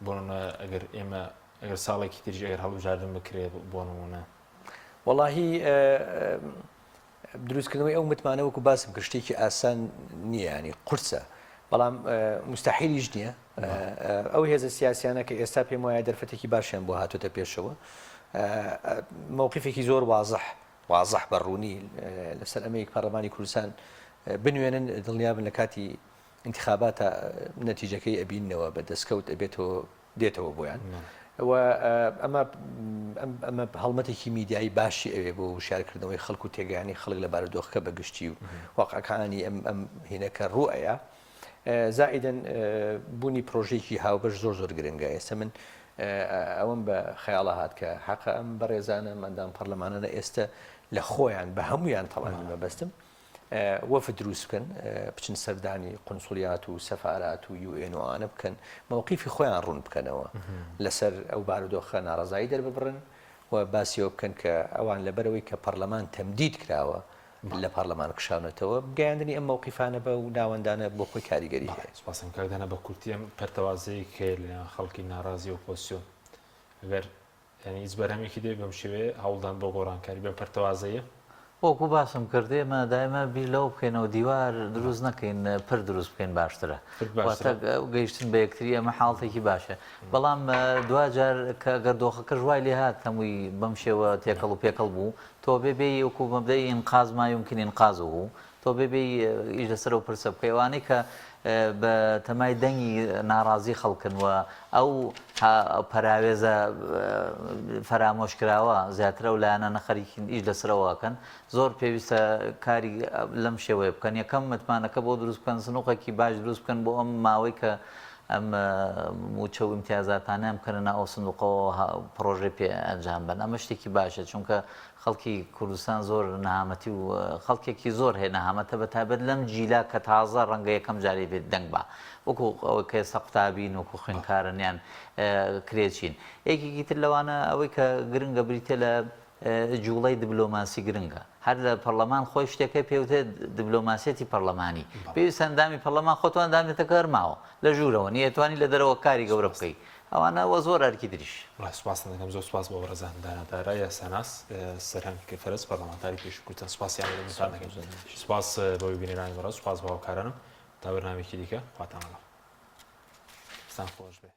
Speaker 1: بۆ نمونە ئەگەر ئێمە ئەگەر ساڵێکی تریش ئەگەر هەڵبژاردن بکرێت بۆ نمونە
Speaker 2: وەڵاهی دروستکردنەوەی ئەو متمانە وەکو باسم کرد شتێکی ئاسان نییە ینی قورسە بەڵام مستحیلیش نییە ئەو هێزە سیاسیانە کە ئێستا پێم وایە دەرفەتێکی باشیان بۆ هاتوتە پێشەوە مووقفێکی زۆر وازح وازح بە ڕوونی لەسەر ئەمەیەک پەرلەمانی کوردستان بنوێنن دڵنیابن لە کاتی ئینتخاباتە نەتیجەکەی ئەبیننەوە بە دەستکەوت ئەبێتەوە دێتەوە بۆیان و ئەمە ئەمە هەڵمەتێکی میدیایی باشی ئەوێ بۆ وشارکردنەوەی خەڵک و تێگەیانی خەڵک لە بارودۆخەکە بە گشتی و واقعەکانی ئەم ئەم هینەکە ڕوئەیە زائیدەن بوونی پرۆژێکی هاوبەش زۆر زۆر گرنگە ئێستا من ئەوەم بە خەیاڵە هات کە حەقە ئەم بەڕێزانە مەندام پەرلەمانانە ئێستا لە خۆیان بە هەمویان تەڵان مەبەستم وەفد دروست بکەن، بچن سەردانی قونسوڵیات و سەفارات و یو ئێن و ئەوانە بکەن، مەوقیفی خۆیان ڕوون بکەنەوە لەسەر ئەو بارودۆخە ناڕەزایی دەرببڕن و باسی ئەوە بکەن کە ئەوان لەبەرئەوەی کە پەڕلەمان تەمدید کراوە لە پەڕلەمان کشاونەتەوە، گەیاندنی ئەم مەوقیفانە بەو ناوەندانە بۆ خۆی کاریگەری هەیە.
Speaker 1: سوپاستان کاک دانا، بە کورتی ئەم پەرتەوازەیەی کە هەیە لەنێوان خەڵکی ناڕازی و ئۆپۆزسیۆن ئەگەر یانی هیچ بەرهەمێکی دەبێت بەم شێوەیە هەوڵدان بۆ گۆڕانکاری بەم پەرتەوازەیە؟
Speaker 3: وەکو باسم کرد ئێمە دایمە بیر لەوە بکەینەوە دیوار دروست نەکەین پرد دروست بکەین باشترە واتە گەیشتن بە یەکتری ئەمە حاڵتێکی باشە بەڵام دواجار کە گەر دۆخەکەش وای لێ هات هەمووی بەم شێوە تێکەڵ و پێکەڵ بوو تۆ بێ بێی وەکو مەبدەئی ئینقاز ما یمکن ئینقازه تۆ بێ بێی ئیش لەسەر ئەو پرسە بکەی ئەوانەی کە بە تەمای دەنگی ناڕازی خەڵکن و ئەو پەراوێزە فەرامۆشکراوە زیاتر ئەو لایەنانە خەریکین ئیش لەسەر ئەوە ئەکەن زۆر پێویستە کاری لەم شێوەیە بکەن یەکەم متمانەکە بۆ دروست بکەن سنوقێکی باش دروست بکەن بۆ ئەم ماوەی کە ئەم موچە و ئیمتیازاتانیان بکەنە ناو ئەو سندوقەوە پڕۆژەی پێ ئەنجام بەن ئەمە شتێکی باشە چونکە خەڵکی کوردستان زۆر نەهامەتی و خەڵکێکی زۆر هەیە نەهامەتە بە تایبەت لەم جیلە کە تازە ڕەنگە یەکەم جاری بێت دەنگ با وەکو ئەوەی کە ئێستا قوتابین وەکو خوێندکارن یان کرێچین یەکێکی تر لەوانە ئەوەی کە گرنگە بریتە لە جوڵەی دبلۆماسی گرنگە هەر لە پەرلەمان خۆی شتێکە پێوتێت دبلۆماسیەتی پەرلەمانی پێویستە ئەندامی پەرلەمان خۆتۆ ئەندامێتەکە هەر ماوە لە ژوورەوە نییە توانی لە دەرەوە کاری گەورە بکەی ئەوانە وە زۆر ئەرکی تریش.
Speaker 1: بەڵێ سوپاستان دەکەم زۆر سوپاس بۆ بەڕێزان دانا دارا یاساناس سەرهەنگ فەرەج پەرلەمانتاری پێشوو کوردستان سوپاسیان لە دەستان دەکەم سوپاس بۆ بینەرانی بەڕێز سوپاس بۆ هاوکارانم تا بەرنامەیەکی دیکە خواتان لەگەڵ دەستان خۆش بێت.